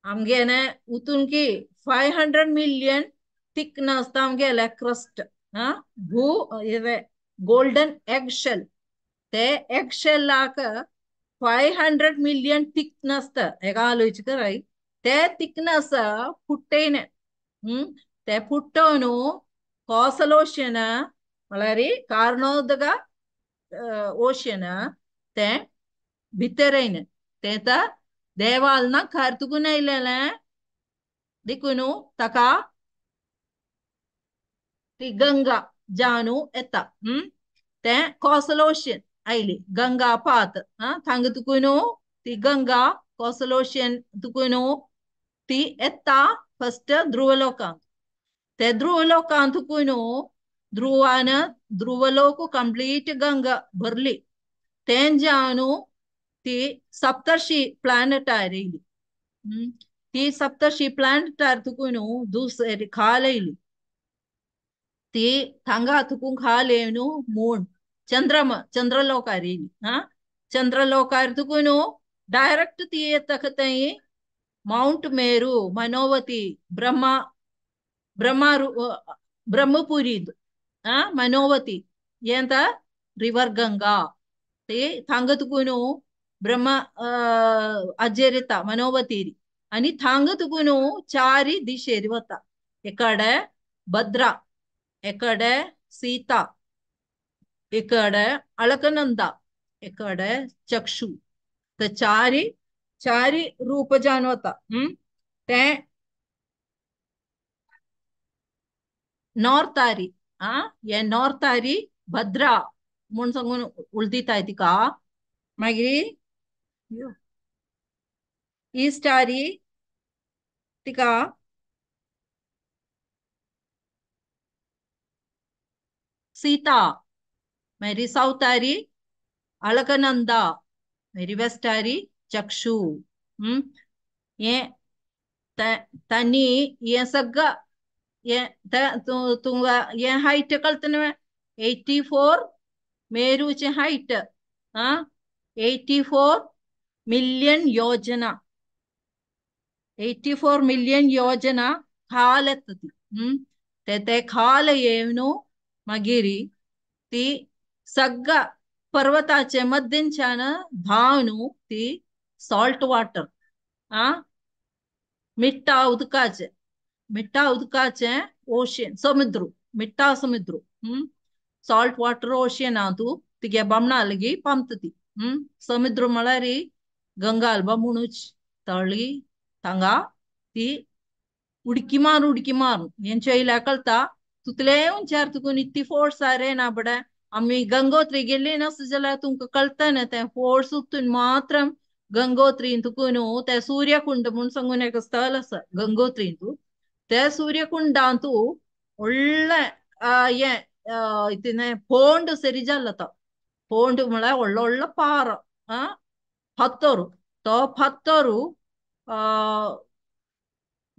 आमगेने उतून की 500 मिलियन थिकनस आमगेले क्रस्ट. हाँ भू गोल्डन एग शेल ते एग शेलाक 500 मिलियन थिकनस एका आलोच कराय ते थिकनस फुट्टेने. ते फुट्टोनु कोसल ओशन म्हळ्यार कार्णोदक ओशन ते भितर येयने ते देवालना खारतुकून आयलेलें देखून ताका ती गंगा जानू येता. ते कोसल ओशन आयली गंगा पात. थांग तुकून ती गंगा कोसल ओशन तुकून ती येता फस्ट ध्रुवलोकांत. ते ध्रुवलोकांत तुकून ध्रुवान ध्रुवलोक कंप्लीट गंगा भरली. तेंजानू ती सप्तर्षी प्लॅनेटार येयली. ती सप्तर्षी प्लॅनेटार तुकून दुसरी खाल येयली. ती थांगा तुकून खाल येवन मून चंद्रमा चंद्रलोकार येयली. हा चंद्रलोकार तुकून डायरेक्ट ती येता थंय माउंट मेरू मनोवती ब्रह्मा ब्रह्मा ब्रह्मपुरी. हा मनोवती येता रिवर गंगा ते थांग तुकून ब्रह्म अजेर येता मनोवतीरी. आनी थांग तुकून चारी दिशेर वता. एकडे भद्रा, एकडे सीता, एकडे अलकनंदा, एकडे चक्षु. तर चारी चारी रूप जाणवता. ते नॉर्थ आरी हे नॉर्थ आरी भद्रा म्हूण सांगून उलदिताय तिका. मागीर ईस्ट आरी तिका सीता, मागीर सावथ आरी अलकनंदा, मागीर वेस्ट आरी चक्षु. हें तांणी हें सगळं हें तुमकां हें हायट कळटलें 84 मेरूचें हायट. 84 मिलियन योजना, 84 मिलियन योजना खाल येता ती. ते खाल येवन मागीर ती सगळ्या पर्वताचे मध्यंच्यान धांवन ती सॉल्ट वॉटर मिठ्ठा उदकाचे, मिठ्ठा उदकाचे ओशियन समुद्र, मिठ्ठा समुद्र सॉल्ट वॉटर ओशियन तूं तिगे बामणा लगी पामता ती. समुद्र म्हळ्यार गंगाल बामणूच तळी थांगा ती उडकी मारून उडकी मारून हेंच्या येयल्या कळटा तुतले उंचार तुकून इतली फोर्स रे ना बडे. आमी गंगोत्री गेल्ली नासत जाल्यार तुमकां कळटा न्ही तें फोर्स उतून मात्र गंगोत्रीन तुकून ते सूर्यकुंड म्हूण सांगून एक स्थल आसा गंगोत्रीन तूं ते सूर्यकुंडांतू व्हडलें हें इतलें फोंड सरी जाल्लो तो फोंड म्हळ्यार व्हडलो व्हडलो पारो फातोरू तो फातोरू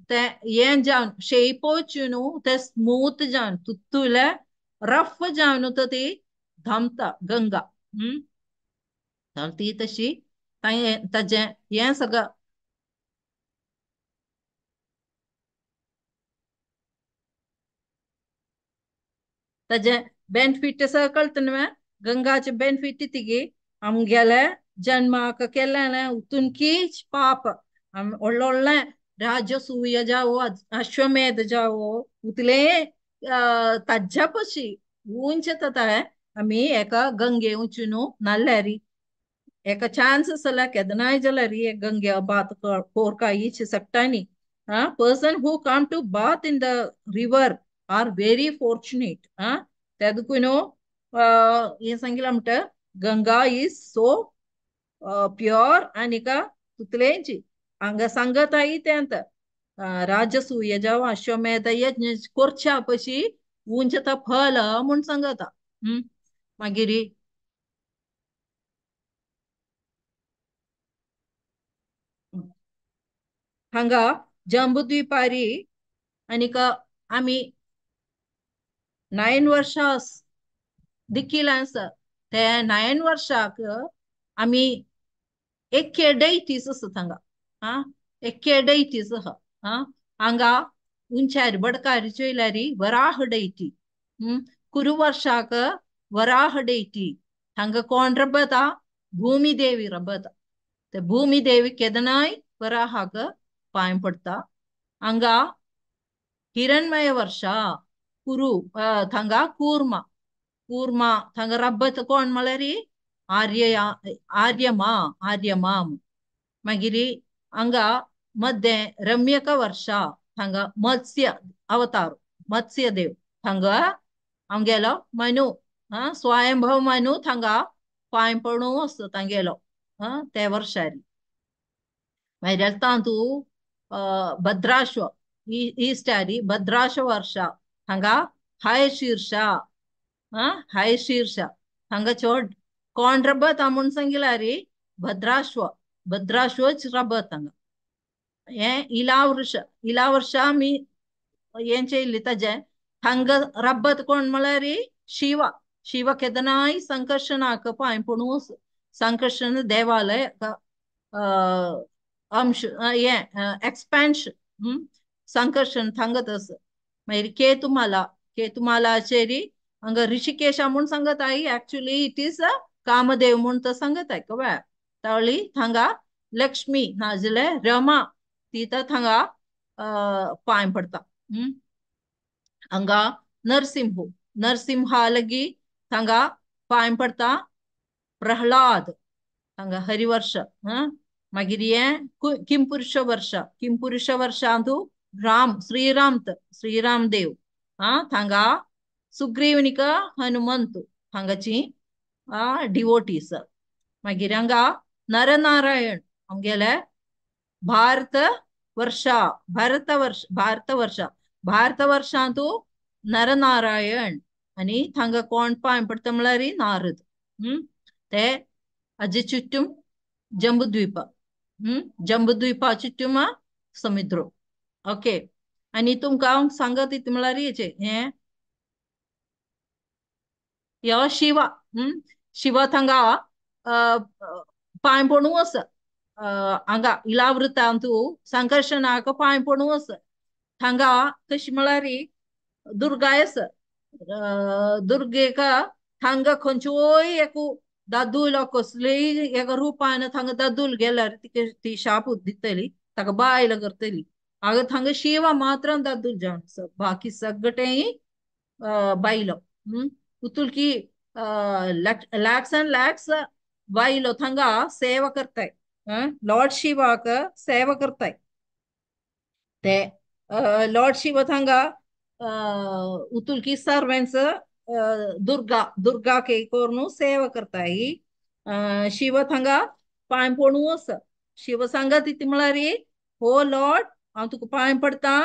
ते हें जावन शेप वचून न्हू ते स्मूथ जावन तुतुले रफ जावन तर ती धांवता गंगा. ती तशी ताजें हें सगळं ताजें बेनिफीट सगळं कळटा न्हू गंगाचे बेनिफीट तिगी आमगेले जन्माक केलें उतून कीच पाप व्हडलें व्हडलें राजसूय जावो अश्वमेध जावो उतले ताज्या पशी उंच येता आमी एका गंगे वचून न्हाल्यार एका चान्स जाल्यार केदनाय जाल्यार एक गंगे बात कोरका इच शकता न्ही. Person who come to bath in the river are very fortunate. ते देखून हें सांगिलां म्हणटा गंगा is so pure आनी का तुतलेंची हांगा सांगताय तें आतां राजसूय जावं अश्वमेध यज्ञ करच्या पशी उंच फल म्हूण सांगता. मागीर हांगा जंबूद्वीपारी आनीक आमी 9 वर्षां देखील आसा. ते 9 वर्षाक आमी एके डेटीस आसा हांगा. आं एके डेटीस आहा. आं हांगा उंचार बडकार चोयल्यार वराह डेटी. कुरुवर्षाक वराह डेटी. हांगा कोण रबता? भूमिदेवी रबता. ते भूमिदेवी केदनाय वराहाक पांय पडटा. हांगा हिरण्मय वर्षा कुरु थांगा कूर्मा कूर्मा थांगा रब्बत कोण म्हळ्यार आर्य आर्यमा आर्यमा. मागीर हांगा मध्य रम्यक वर्षा थांगा मत्स्य अवतार मत्स्य देव थांगा आमगेलो मनु स्वयंभव मनु थांगा पांय पडूं आसता तांगेलो ते वर्षारी. मागीर तातूं भद्राश्व इस्टारी भद्राश्व वर्षा हांगा हाय शीर्षा हाय शीर्षा हांगा चड कोण रबत म्हूण सांगिलार भद्राश्व भद्राश्वच रबत हांगा. हें इलावृष इलावर्षा आमी हें चेयल्ली ताजें हांगा रब्बत कोण म्हळ्यार शिव शिव केदनाय संकर्षणाक पांय पडूं संकर्षण देवालय अंश हें एक्सपेन्शन संकर्षण थांगत आसा. मागीर केतुमाला केतुमालाचेर हांगा ऋषिकेशा म्हूण सांगत I actually it is Kamadeva म्हूण तो सांगत I कळ्ळें. तावळी थांगा लक्ष्मी नाजाल्यार रमा ती तर थांगा पांय पडटा. हांगा नरसिंह नरसिंहा लगी थांगा पांय पडटा. प्रहलाद हांगा हरिवर्ष. मागीर हें किंपुरुष वर्ष किंपुरुष वर्षांतु राम श्रीराम श्रीराम देव थांगा सुग्रीवनिक हनुमंत हांगाची डिवोटीस. मागीर हांगा नरनारायण आमगेले भारत वर्षा भारत वर्ष भारत वर्षा भारत वर्षांतु नरनारायण आनी थांगा कोण पांय पडटा म्हळ्यार नारद. ते हाजे चुट्टूम जंबूद्वीप जंबूद्वीपा चुट्टूम समुद्र. ओके आनी तुमकां हांव सांगत इत म्हळ्यार हेचें हें यो शिवा शिवा थांगा पांय पडूं आसा. हांगा इलावृतांतु संकर्षणाक पांय पडूं आसा. थांगा तशी म्हळ्यार दुर्गाय आसा. दुर्गेक थांगा खंयच्योय एक दादूल कसलेय एका रुपान थांगा दादूल गेल्यार तिका ती शाप दितली ताका बायल करतली. हांगा थांगा शिवा मात्र दादूल जावन आसा बाकी सगळें बायलो. उतुलकी लॅक्स अँड लॅक्स बायलो थांगा सेवा करताय. लॉर्ड शिवाक सेवा करताय. ते लॉर्ड शिव थांगा उतुलकी सर्वेंट्स दुर्गा दुर्गा के करून सेवा करताय. शिव थांगा पांय पडूं आसा. शिव सांगत ती म्हळ्यार हो लॉर्ड हांव तुका पांय पडटा.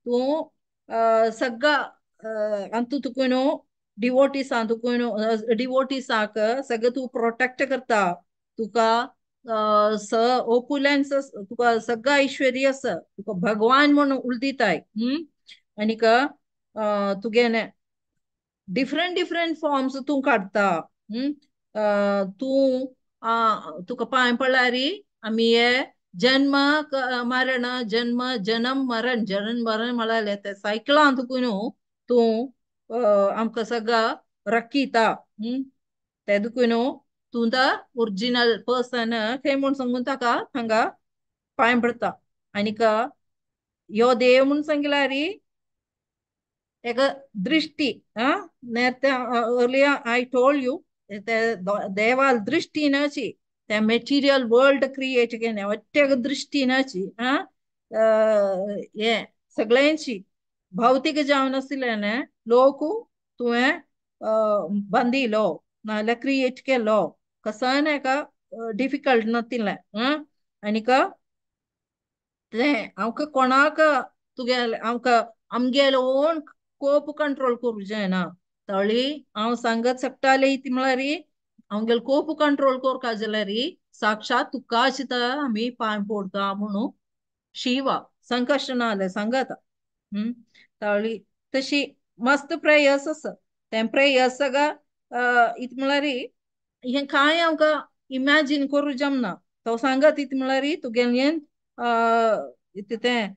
तूं सगळा हांव तुका न्हू डिवोटीसां तुका न्हू डिवोटीसांक सगळें तूं प्रोटेक्ट करता. तुका स ओपुलन्स तुका सगळं ऐश्वर्य आसा. तुका भगवान म्हूण उलदिताय. आनीक तुगेलें डिफरंट डिफरंट फॉर्म्स तूं काडटा. तूं तुका पांय पडल्यार आमी हे जन्म मरण जन्म जनम मरण जनन मरण म्हळ्यार ते सायकलान तुका न्हू तूं आमकां सगळं रखिता. ते देखून न्हू तूं the original person खंय म्हूण सांगून ताका हांगा पांय पडटा. आनीक यो देव म्हूण सांगिल्यार एक दृष्टी earlier I told you देवाल दृष्टी नाची त्या मेटेरियल वर्ल्ड क्रिएट केलें ಒಟ್ಟೆಗ ದೃಷ್ಟಿ ನಾಚಿ. हे सगळ्यांची भौतिक जावन आशिल्ल्यान लोक तुवें बांदिलो नाजाल्यार क्रिएट केलो कसन एका डिफिकल्ट नातिल्लें. आनीक तें आमकां कोणाक तुगेले आमकां आमगेले ओन कोप कंट्रोल करूं जायना. तळी हांव सांगत शकताले ती म्हळ्यार आमगेले कोप कंट्रोल करपा जाल्यार साक्षात तुकाच आमी पांय पडटा म्हणून शिवा संकश्ट नाले सांगता. तळी तशी मस्त प्रेयर्स आसा तें प्रेयर्स सगळं इत म्हळ्यार हें कांय आमकां इमॅजीन करूं जमना. तो सांगत इत म्हळ्यार तुगेलें तें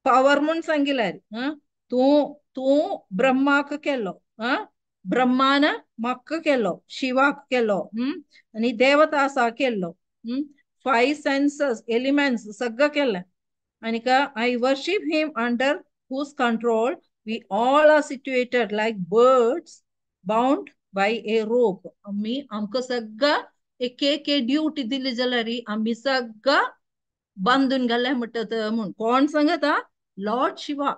पावर म्हूण सांगिल्यार तूं तूं ब्रह्माक केलो, ब्रह्मान म्हाका केलो, शिवाक केलो आनी देवता आसा केल्लो, 5 सेन्सस एलिमेंट्स सगळं केलें. आनीक I worship him under whose control we all are situated like birds bound by a rope. आमी आमकां सगळं एक एक ड्युटी दिली जाल्यार आमी सगळं बांदून घाले म्हणटात म्हूण. कोण सांगता? लॉर्ड शिवा.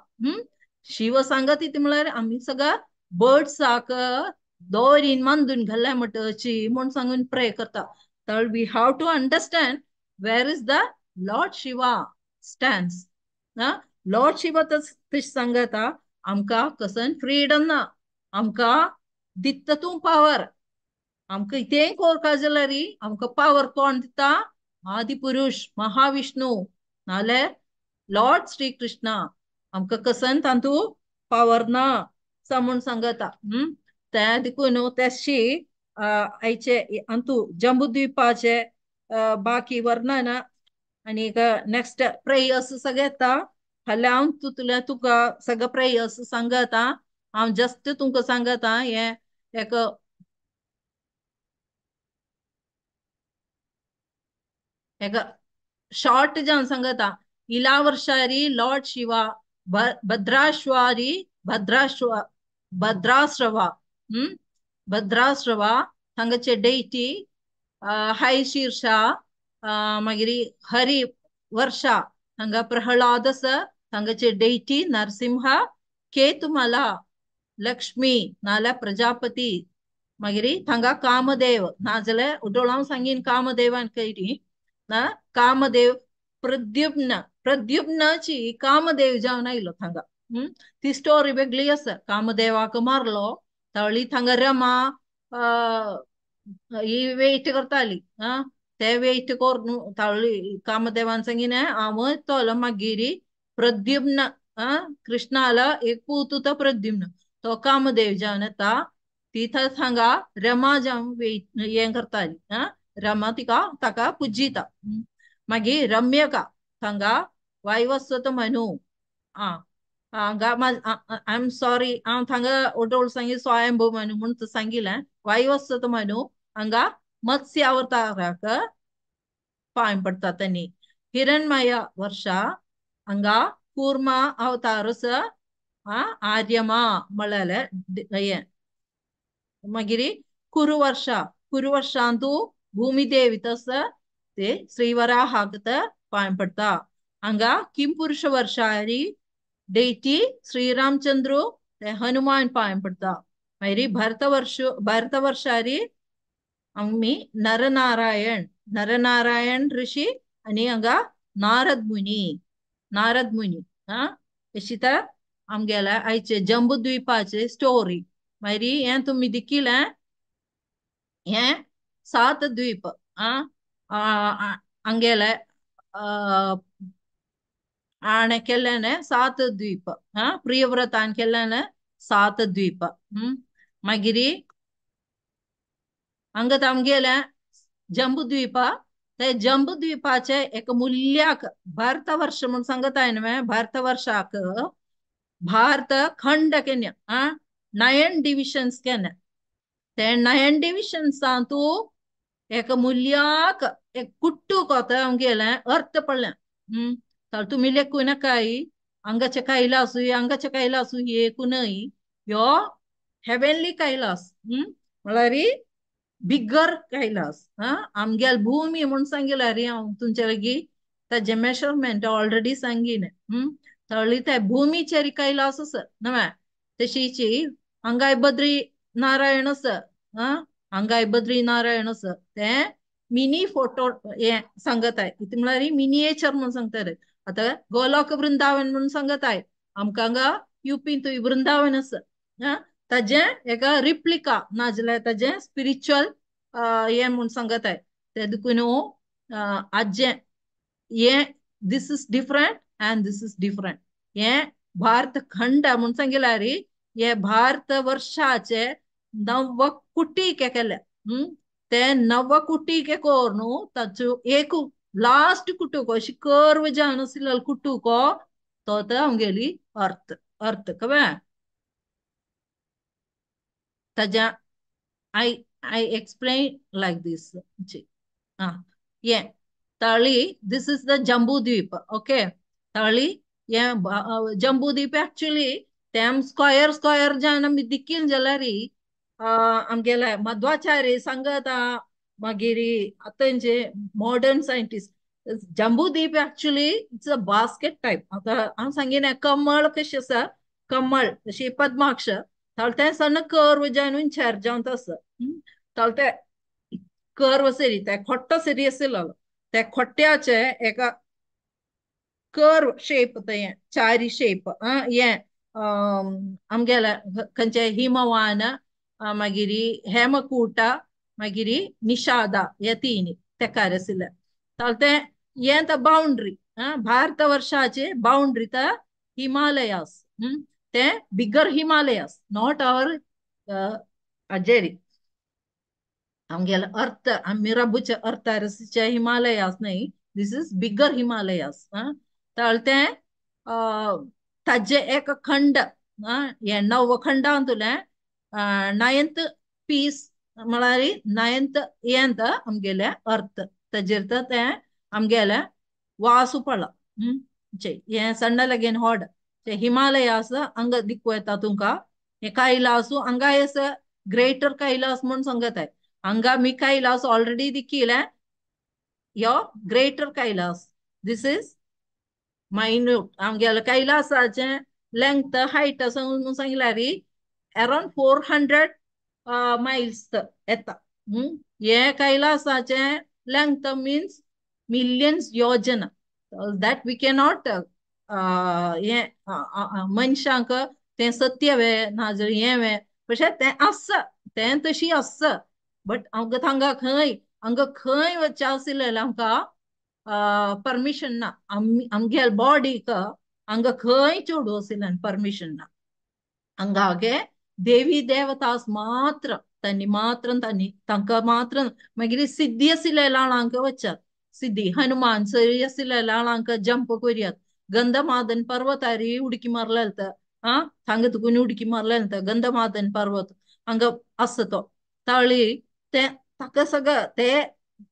शिव सांगत ती म्हळ्यार आमी सगळं बर्ड्साक दोरीन बांदून घाले म्हणटची म्हूण सांगून प्रे करता. तर we have to understand where is the lord Shiva stands. Lord Shiva तशें सांगता आमकां कसन फ्रीडम ना, आमकां दिता तूं पावर, आमकां इतें करपा जाल्यार आमकां पावर कोण दिता? आदि पुरुष महाविष्णू नाल्यार लॉर्ड श्री कृष्णा. आमकां कसन तांतू पावर ना म्हूण सांगता. तें देखून तेशी आयचे अंतू जंबूद्वीपाचे बाकी वर्णन आनी नेक्स्ट प्रेयर्स सगळे येता. फाल्यां हांव तुला तुका सगळे प्रेयर्स सांगता. हांव जस्ट तुमकां सांगता हें एक एक शॉर्ट जावन सांगता. इलावर्षारी लॉर्ड शिवा भद्राश्वारी भद्राश्व भद्राश्रवा भद्राश्रवा हांगाचे डेटी हाय शीर्षा मागीर हरि वर्षा हांगा प्रहलादस हांगाचे डेटी नरसिंहा केतुमाला लक्ष्मी नाल्यार प्रजापती मागीर थांगा कामदेव नाजाल्यार उडोळ हांव सांगीन कामदेवान कैरी ना कामदेव प्रद्युम्न प्रद्युम्नाची कामदेव जावन आयलो थांगा. ती स्टोरी वेगळी आसा. कामदेवाक मारलो तळी थांगा रमा ही वेट करताली. ते वेट करून तळी कामदेवान सांगिन हांव तोलो मागीर प्रद्युम्न कृष्णाला एक पूत तो प्रद्युम्न तो कामदेव जावन येता. ती थांगा रमा जावन वेट हें करताली. रमा तिका ताका पुजिता. मागीर रम्यका थांगा वायवस्वत मनू हांगा I am sorry हांव थांगा ओडोळ सांगी स्वयंभू मनू म्हूण सांगिलें. वायवस्वत मनू हांगा मत्स्य अवताराक पांय पडटा तेणी. हिरण्मय वर्षा हांगा कूर्मा अवतारस आर्यमा म्हळ्यार हें. मागीर कुरुवर्षा कुरुवर्षांतू भूमिदेवी तस ते श्रीवराहाक पांय पडटा. हांगा किंपुरुष वर्षारी डेटी श्रीरामचंद्र ते हनुमान पांय पडटा. मागीर भरतवर्ष भरतवर्षारी आमी नरनारायण नरनारायण ऋषी आनी हांगा नारद मुनी नारद मुनी. अशी तर आमगेल्या आयचे जंबूद्वीपाचे स्टोरी. मागीर हें तुमी दिकिलें हें 7 द्वीप हांगेले आणे केल्ल्याने 7 द्वीप प्रियव्रतान केल्ल्याने 7 द्वीप. मागीर हांगा आमगेले जंबूद्वीप ते जंबूद्वीपाचे एक मूल्याक भारतवर्ष म्हूण सांगता न्हय भारतवर्षाक भारत खंड केन्ना 9 डिविजन्स केन्ना ते 9 डिविजन्सां तूं एक मूल्याक एक कुट्टू कोता आमगेलें अर्थ पडलें. तर तुमी लेखूं नाकाय हांगाचे कैलास हांगाचे कैलास एकू न्हय ह्यो हेवेनली कैलास म्हळ्यार बिगर कैलास. आमगेल भूमी म्हूण सांगिल्यार हांव तुमच्या लागीं ताजे मेजरमेंट ऑलरेडी सांगीन. तळी ते भूमीचेर कैलास आसा नव्हे तशीची हांगाय बद्री नारायण आसा. हांगाय बद्री नारायण आसा ते मिनी फोटो हे सांगत आहे कितें म्हळ्यार मिनिएचर म्हणून सांगता. आतां गोलोक वृंदावन म्हणून सांगत आहे आमकां हांगा युपीन थंय वृंदावन आसा. ताजें एका रिप्लिका नाजाल्यार ताजें स्पिरिच्युअल हें म्हूण सांगत आहे. ते देखून आजें हें this is different and this is different. हें भारत खंड म्हूण सांगिल्यार हे भारत वर्षाचे 9 कुटी केले. ते 9 कुटी करून न्हू ताचो एक लास्ट कुटुको अशी कर्व जावन आशिल्लो कुटुको तो तो आमगेली अर्थ अर्थ कळ्ळें. ताज्या I explain like this. हें तळी this is the Jambudvipa. Okay तळी हें जम्बूद्वीप एक्चुअली ते आम स्क्वयर स्क्वयर जावन आमी दिकील जाल्यार आमगेले मध्वाचार्य सांगता मागीर आतांचे modern scientist Jambudvipa actually it's a basket type. आतां हांव सांगिना कमळ कशें आसा कमळ अशी पद्माक्ष तें सन्न कर्व जावन चार जावन आसा. ते कर्व सरी ते खोट्टो सरी आशिल्लो ते खोट्ट्याचे एका कर्व शेप तें चारी शेप हें आमगेले खंयचे हिमवान मागीर हेमकूटा मागीर निषादा हे तीन तेकार आशिल्ले. तें हें त बाउंड्री भारत वर्षाचे बाउंड्री त हिमालयास ते बिगर हिमालयास not our अजेरी आमगेले अर्थ आमी रबूचे अर्थ हिमालयास न्हय this is bigger Himalayas. तें ताजे एक खंड हे 9 खंडांतलें 9th piece म्हळ्यार 9th हें आमगेलें अर्थ ताजेर तें आमगेलें वासू पडला. हें सण्ण लागीं होड हिमालयास हांगा दिकू येता तुमकां. हे कैलासू हांगा आसा ग्रेटर कैलास म्हूण सांगत आहे. हांगा मी कैलास ऑलरेडी दिकिलें यो greater Kailash this is minute. आमगेलें कैलासाचें लेंथ हायट आसा म्हणून सांगल्यार अरावंड 400 मायल्स येता. हे कैलासाचें length means millions yojana that we cannot हें मनशांक तें सत्य वे नाजाल्यार हें वे पशें तें आसा तें तशी आसा बट आमकां थांगा खंय हांगा खंय वचचें आशिल्लें आमकां परमिशन ना. आमी आमगेले बॉडीक हांगा खंय चेडूं आशिल्ल्यान परमिशन ना. हांगा गे देवी देवतास मात्र तांणी मात्र तांणी तांकां मात्र मागीर सिद्धी आशिल्ल्या लाळांक वचात सिद्धी हनुमान सरी आशिल्ल्या लाळांक जंप करयात गंधमादन पर्वतारी उडकी मारलें आं थांगा तुकून उडकी मारलें गंधमादन पर्वत हांगा आसा तो ताळी ते ताका सगळं ते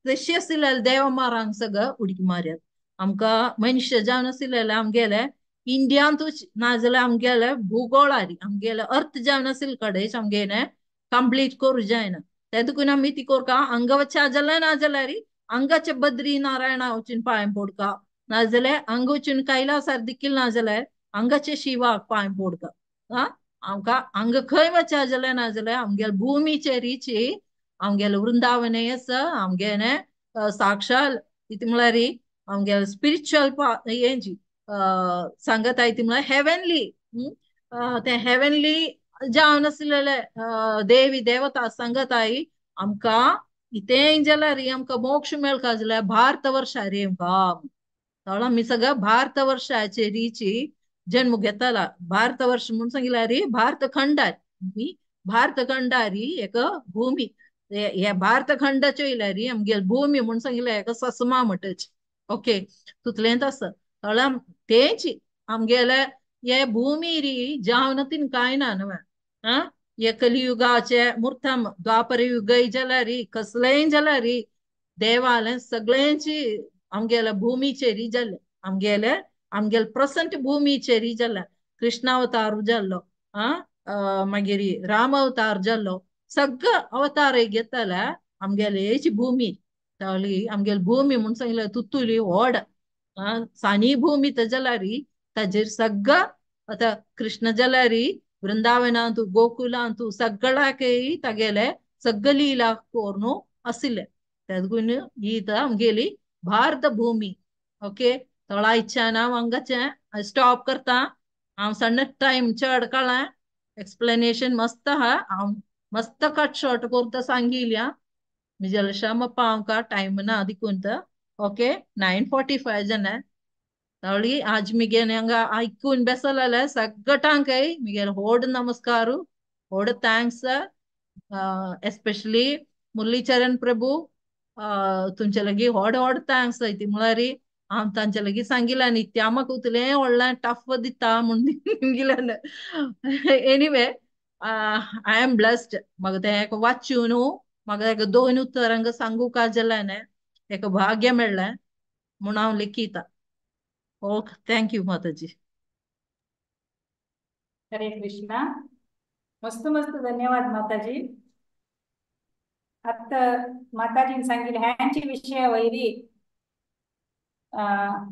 तशी आशिल्ले देवमारांक सगळं उडकी मारयात. आमकां मनशां जावन आशिल्ले आमगेले इंडियांतूच नाजाल्यार आमगेले भुगोळारी आमगेले अर्थ जावन आशिल्ले कडेन आमगेले कंप्लीट करूं जायना. ते देखून आमी ती करका हांगा वचच्या जाल्यार नाजाल्यार हांगाचे बद्री नारायणा वचून पांय पडका नाजाल्यार हांगा वचून कैलासार देखील नाजाल्यार हांगाचे शिवाक पांय पडका. आं आमकां हांगा खंय वचच्या जाल्यार नाजाल्यार आमगेले भुमीचे रिची आमगेले वृंदावन आसा आमगेले साक्षाल कितें म्हळ्यार आमगेले स्पिरिच्युअल हेंची सांगत आहे ती म्हळ्यार हेवनली ते हेवनली जावन आशिल्ले देवी देवता सांगत आहे आमकां इतें जाल्यार आमकां मोक्ष मेळका जाल्यार भारत वर्षारी आमकां तळ आमी सगळं भारत वर्षाचे रिची जन्म घेतला. भारत वर्ष म्हणून सांगितल्यार भारत खंडार भारत खंडारी एक भूमी हे भारत खंडाचे येयल्यार आमगेले भूमी म्हणून सांगितल्यार एका ससमा म्हणटच. ओके तितलेंच आसा तळ तेंच आमगेले हे भूमी री जावन तीन कांय ना न्हय. आं हे कलियुगाचे मुर्थम द्वापर युगय जाल्यार कसलेंय जाल्यार देवालें सगळ्यांची आमगेले भूमीचेर जाल्लें आमगेले आमगेले प्रसंट भूमीचेर जाल्लें. कृष्णावतार जाल्लो आं मागीर राम अवतार जाल्लो सगळं अवतार घेतले आमगेले हेची भूमी तावली आमगेले भूमी म्हूण सांगले तुतुली व्हड. सानी भूमी जाल्यार ताजेर सगळं आतां कृष्ण जाल्यार वृंदावनांतु गोकुलांतु सगळ्याकय तागेले सगळं लीला करून आशिल्ले. तेदून ही आमगेली भारत भूमी. ओके, थोडा इच्छा ना हांगाचे स्टॉप करता. हांव सण्ण टायम चड काडला, एक्सप्लेनेशन मस्त आहा, हांव मस्त कट शॉर्ट करून सांगिल्या. म्हज्या श्यामप्पा आमकां टायम ना देखून. ओके, 9:45 जालें. तळी आज मिगेले हांगा आयकून बेसलेले सगळ्यांकय मिगेले व्हड नमस्कार, व्हड thanks. एस्पेशली मुरलीचरण प्रभू, तुमचे लागीं व्हड व्हड thanks. ती म्हळ्यार हांव तांचे लागीं सांगिल्लें न्ही त्या म्हाका उतलें व्हडलें टफ दिता म्हूण सांगिल्लें. Anyway, I am blessed. म्हाका तें एक वाचून म्हाका एक दोन उतरांक सांगूंक जालें, एक भाग्य मेळ्ळें म्हूण हांव लेखिता. ओके, thank you माताजी. हरे कृष्णा. मस्त मस्त धन्यवाद माताजी. आता माताजीन सांगितले ह्यांचे विषय वैरी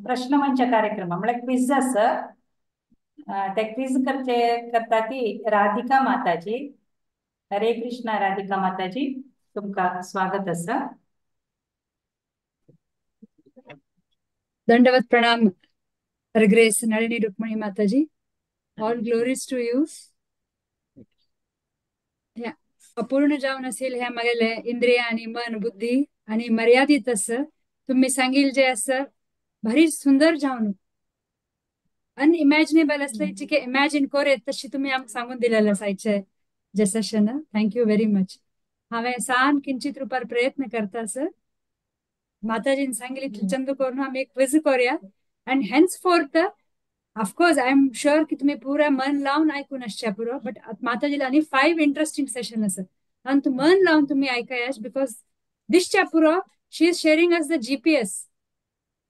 प्रश्नमंच कार्यक्रम म्हळ्यार क्विज आसा. त्या क्विज करचे करता ती राधिका माताजी. हरे कृष्णा राधिका माताजी, तुमका स्वागत आसा. दंडवत प्रणाम Her Grace Nalini Rukmani Mataji. All glories to you. अपूर्ण जावन असेल ह्या मागेले इंद्रिय आणि मन बुद्धी आणि मर्यादित असं तुम्ही सांगील जे असं भारी सुंदर जावन अनइमॅजिनेबल असले की इमॅजिन कोरे तशी तुम्ही आमकां सांगून दिलेलं असायचे जे session. Thank you very much. हांवें सान किंचित रुपार प्रयत्न करता सर. माताजीन सांगितले चंद करून आमी एक क्विज करूया and henceforth of course I am sure की तुम्ही पुरा मन लावून ऐकून आसच्या पुरो, बट माताजीला आनी 5 इंट्रस्टिंग सेशन आसा आनी तूं मन लावन तुम्ही आयकयाश because दिसच्या पुरो she is sharing us the GPS.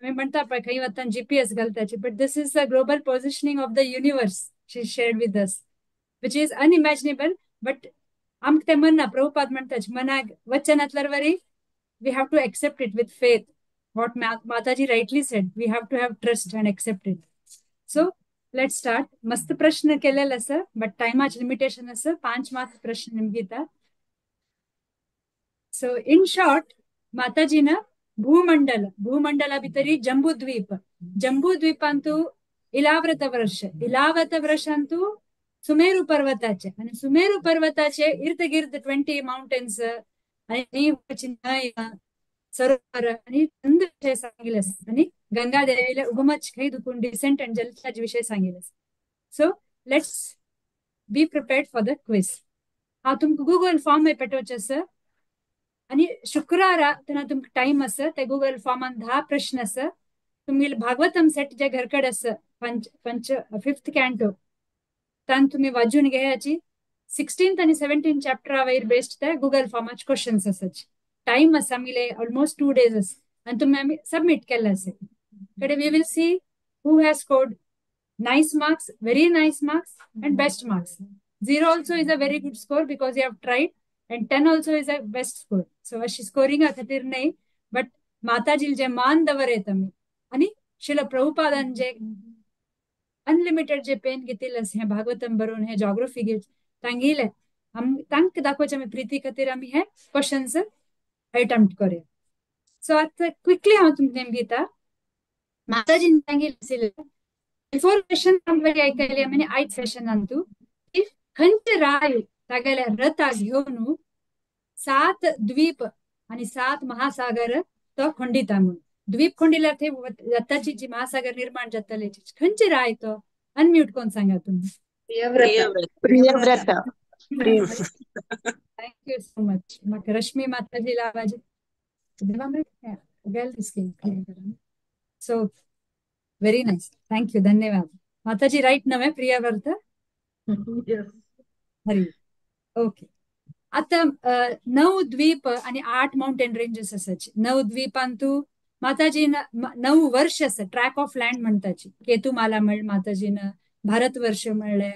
आमी म्हणटा पळय खंय वता GPS घालताची, but this is the global positioning of the universe she shared with us, which is unimaginable. But आमकां तें मन ना, प्रभुपाद म्हणटाच मनाक वचनांतल्यार वरी we have to accept it with faith. What Mataji rightly said, we have to have trust and accept it. So let's start. मस्त प्रश्न केलेला आसा, बट टायमाच लिमिटेशन आसा. 5 मार्क्स प्रश्न निमगिता. सो इन शॉर्ट, माताजीन भूमंडल, भूमंडला भितरी जंबूद्वीप, जंबूद्वीपांतु इलाव्रत वर्ष, इलाव्रत वर्षांतु सुमेरू पर्वताचे आणि सुमेरू पर्वताचे इर्द गिर्द 20 माउंटेन्स आणि सरोवर आणि चंद विषय सांगितले आणि गंगा देवीला उगमच खंय दुखून डिसेंट अँड जलचाच विषय सांगितले. So let's be prepared for the quiz. हांव तुमकां गुगल फॉर्म पेटोवचें आसा आणि शुक्रारा तेन्ना तुमकां टायम आसा त्या गुगल फॉर्मान 10 प्रश्न आसा. तुमगेले भागवतम सेट जे घरकडे आसा पंच पंच 5th canto तान तुमी वाजून घेयाची. 16th आणि 17th चॅप्टरा वयर बेस्ड त्या गुगल फॉर्माचे क्वेश्चन्स आसाचे. टाइम आसा आमगेले ऑलमोस्ट 2 डेज आसा आनी तुमी आमी सबमीट केल्ले आसा. कडे we will see who has scored nice marks, very nice marks and best marks. 0 also is a very good score because you have tried and 10 also is a best score. So अशी स्कोरिंगा खातीर न्हय, but माताजील जे मान दवरयत आमी आनी शिल प्रभुपादान जे unlimited जे pen घेतिल्लें आसा हें भागवतम बरोवन हें जॉग्रफी घेत तांगेले तांकां दाखोवचे आमी प्रिती खातीर आमी हे क्वेश्चन्स अटेम्प्ट करूया. सो आतां क्विकली हांव तुमकां नेम घेता. माताजीन सांगिल्लें आशिल्लें बिफोर क्वेश्चन आमकां आयकली आमी आयज सेशनांतू की खंयचे राय तागेल्या रथा घेवन 7 द्वीप आणि 7 महासागर तो खंडिता म्हणून. द्वीप खंडिल्यार थंय रथाची जी महासागर निर्माण जातले खंयचे राय तो अनम्यूट कोण सांगा तुमी. Priyavrata. Thank you so much. म्हाका रश्मी माताजीला आवाज so very nice. Thank you, धन्यवाद माताजी. राईट नव्हे प्रियव्रत? हरी. ओके, आता 9 द्वीप आणि 8 माउंटेन रेंजेस असायचे. 9 द्वीपांतू माताजीन 9 वर्ष आसा ट्रॅक ऑफ लँड म्हणताची. केतुमाला म्हळ माताजीन, भारतवर्ष म्हणले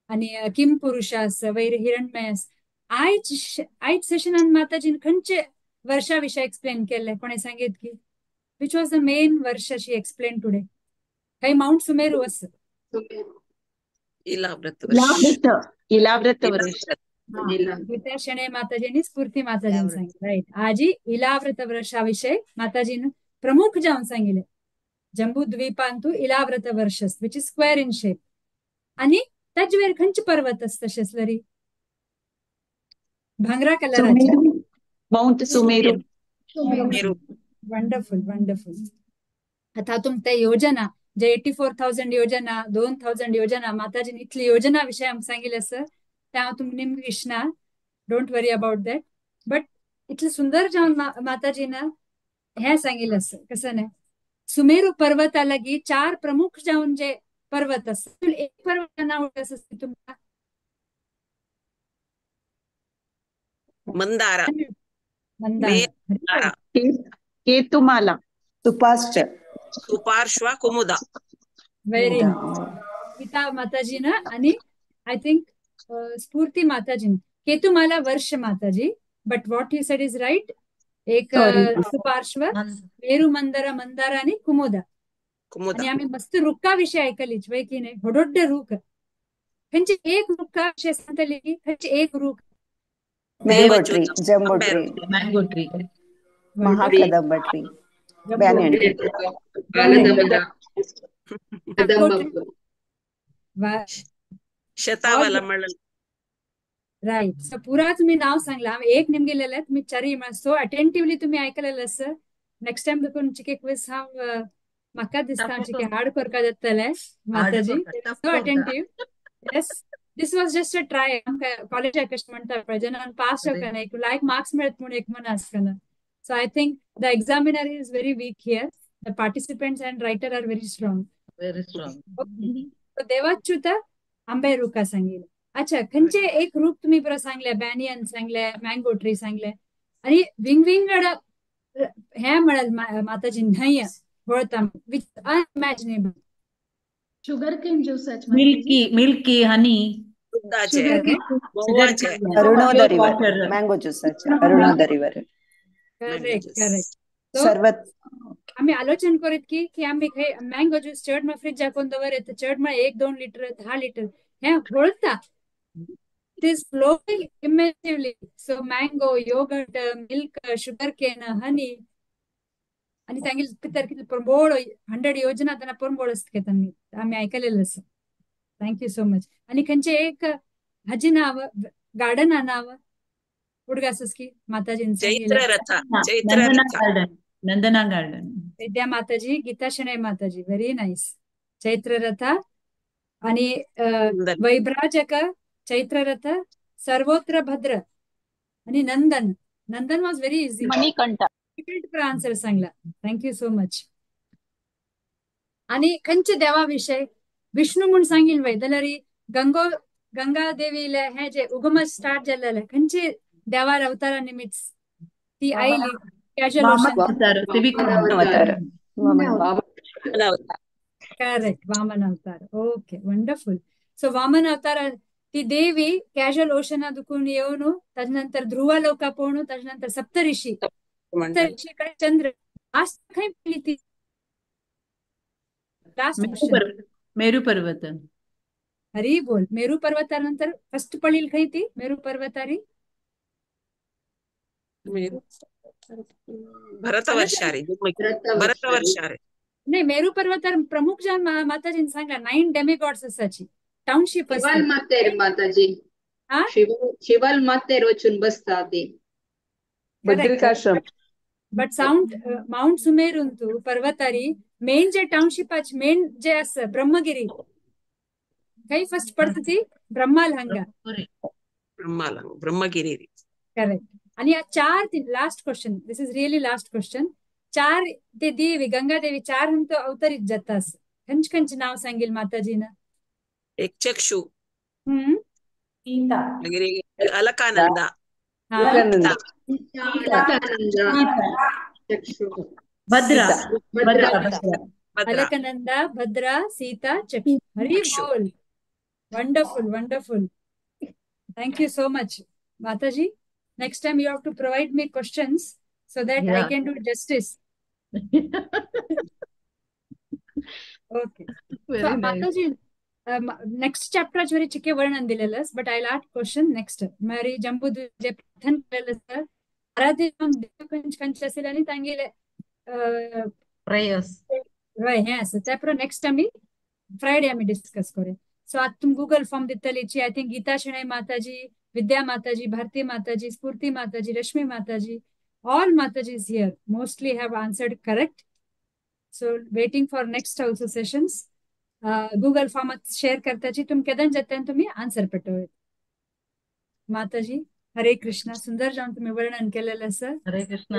आणि किम पुरुष आसा, वैर हिरण्मय आसा. आयज आयज सेशनान माताजीन खंयचे वर्षा विषय एक्सप्लेन केले कोणे सांगीत की? Which was the main varsha she explain today? काही माउंट सुमेरू असं. इलाव्रत. इलाव्रत वर्ष. गीता शणे माताजींनी स्फूर्ती माताजींनी सांगितलं. राईट. आजी इलाव्रत वर्षाविषयी माताजीनं प्रमुख जाऊन सांगितले. Jambu द्वीपांतु Ilavrita वर्षस which is square in shape. आणि ताजे वयर खंयचे पर्वत आसता शेसलरी? भांगरा कलराचे. Mount Sumeru. Wonderful wonderful. आता तुमच्या योजना जे 84,000 योजना, 2,000 योजना, माताजीने इतली योजना विषय आमकां सांगिल्लें आसा तें हांव तुमकां निमगीं विशना. Don't worry about that. But इतलें सुंदर जावन माताजीन हें सांगिल्लें आसा कसं न्हय, सुमेरू पर्वता लागीं 4 प्रमुख जावन जे पर्वत आसा, एक पर्वता नांव आसा तुमकां? मंदारा. मंदारा. केतुमाला. सुपार्श्व. सुपार्श्व कुमुदा. Very nice. गीता माताजीन आणि I think स्फूर्ती माताजीन. केतुमाला वर्ष माताजी, but what you said is right. एक सुपार्श्व, मेरू मंदारा, मंदारा आणि कुमुदा. आणि आम्ही मस्त रुक्का विषय ऐकलीच वय की नाही? होडोड्डे रूक. खंयचे एक रुक्का विषय सांगतली की खंयचे एक रूक? Mango tree, jumbo tree, mango tree, Mahakadamba tree, banyan tree, शतावला म्हणलं. राईट. सो पुरा तुम्ही नाव सांगला, एक निमगिलेले तुम्ही चारी सो अटेंटिवली तुम्ही ऐकलेलं असं. नेक्स्ट टाइम देखून चिके क्विज हांव म्हाका दिसता चिके हार्ड करपा जातले माताजी. So attentive. Yes, this was just a try. आमकां कॉलेजाक कशें म्हणटा पळय, जेन्ना पास जावंक ना एक लायक मार्क्स मेळत म्हूण एक मन आसतना. So I think the examiner is very weak here. The participants and writer are very strong. Very strong. देवाच्युत आंबे रुका सांगितलं. अच्छा, खंयचे एक रूप तुम्ही बरं सांगले, बॅनियन सांगले, मँगो ट्री सांगले, आणि विंगविंगड हे म्हणाल माताजी न्हंय वळता, which unimaginable. Sugar cane ज्यूसाचे, milky milky honey, Arunodaya river, mango ज्यूसाचे Arunoday river. Correct correct. सर्वत आम्ही आलोचन करीत की की आम्ही खंय मँगो ज्यूस चड म्हळ्यार फ्रिजाक कोण दवर येता, चड म्हळ्यार 1-2 लिटर 10 लिटर हे घोळता. It is flowing immensely. So mango, yogurt, milk, sugar cane, honey. आणि सांगितलं तर किती परबोळ 100 योजना त्यांना परबोळ असते त्यांनी आम्ही ऐकलेलं असं. Thank you so much. आणि खंयचे एक हाजी नाव गार्डन नाव उडगासस की माताजींचं नंदना गार्डन, विद्या माताजी, गीता शणै माताजी, व्हेरी नाईस. चैत्ररथा आणि वैभ्राजक, चैत्ररथ, सर्वोत्र भद्र आणि Nandan. Nandan was very easy. Manikantha difficult answer सांगला. Thank you so much. आणि खंयचे देवा विषय विष्णू म्हूण सांगील वय जाल्यार गंगो गंगा देवीले हे जे उगम स्टार्ट जाल्लेले खंयचे देवार अवतारा निमित्त ती आयली कॅज्युअल. करेक्ट, वामन अवतार. Okay, wonderful. सो वामन अवतार ती देवी कॅज्युअल ओशना दुखून येवन ताजे नंतर ध्रुवा लोका पळोवन ताजे नंतर सप्तऋषी, सप्तऋषी कडे चंद्र लास्ट खंय पडली ती? लास्ट मेरू पर्वत. हरी बोल. मेरू पर्वतानंतर फर्स्ट पडली खंय ती? मेरू पर्वतारी भरतवर्षारी. भरतवर्षारी नाही, मेरू पर्वतार प्रमुख ज्या माताजीन सांगला 9 डेमिगॉड्स आसाची टाउनशिप. शिवाल मातेर माताजी, शिवाल मातेर वचून बसता ती बद्रिकाश्रम. बट साउंड माउंट सुमेरूंतू पर्वतारी मेन जे टाउनशिपाचे मेन जे आसा ब्रह्मगिरी खंय फर्स्ट पडता ती ब्रह्मालहंगा. ब्रह्मालहंगा ब्रह्मगिरी. करेक्ट. आणि या 4 last question, this is really last question. 4 ते देवी गंगा देवी 4 हंत अवतरित जाता खंच खंच नाव सांगेल माताजीनं? एक चक्षु, अलकानंदा, भद्रा, अलकनंदा, भद्रा, सीता, चक्षु. हरी बोल. Wonderful wonderful. Thank you so much Mataji. Next time you have to provide me questions so that I can do justice. Okay. So very nice. Mataji, next chapter वरी चिके वर्णन दिलेलं, but I ask question next. मारी जम्बू जे प्रार्थना केलेलं sir, आराध्य देव खंयचे आशिल्ले आनी तांगेले प्रेयर्स. हय हें आसा त्या प्रमाणे नेक्स्ट आमी फ्रायडे आमी डिस्कस करूया. सो आतां तुम गुगल फॉर्म दितलीची. I think Gita Shenoy Mataji, Vidya Mataji, Bharati Mataji, Sphoorti Mataji, Rashmi Mataji, all Matajis here mostly have answered correct. So waiting for next also sessions. Google form share करताची, तुम केदन जाता तुम्ही answer पेटोवं. माताजी, हरे कृष्णा. सुंदर जावन तुम्ही वर्णन केलेलं आसा. हरे कृष्णा.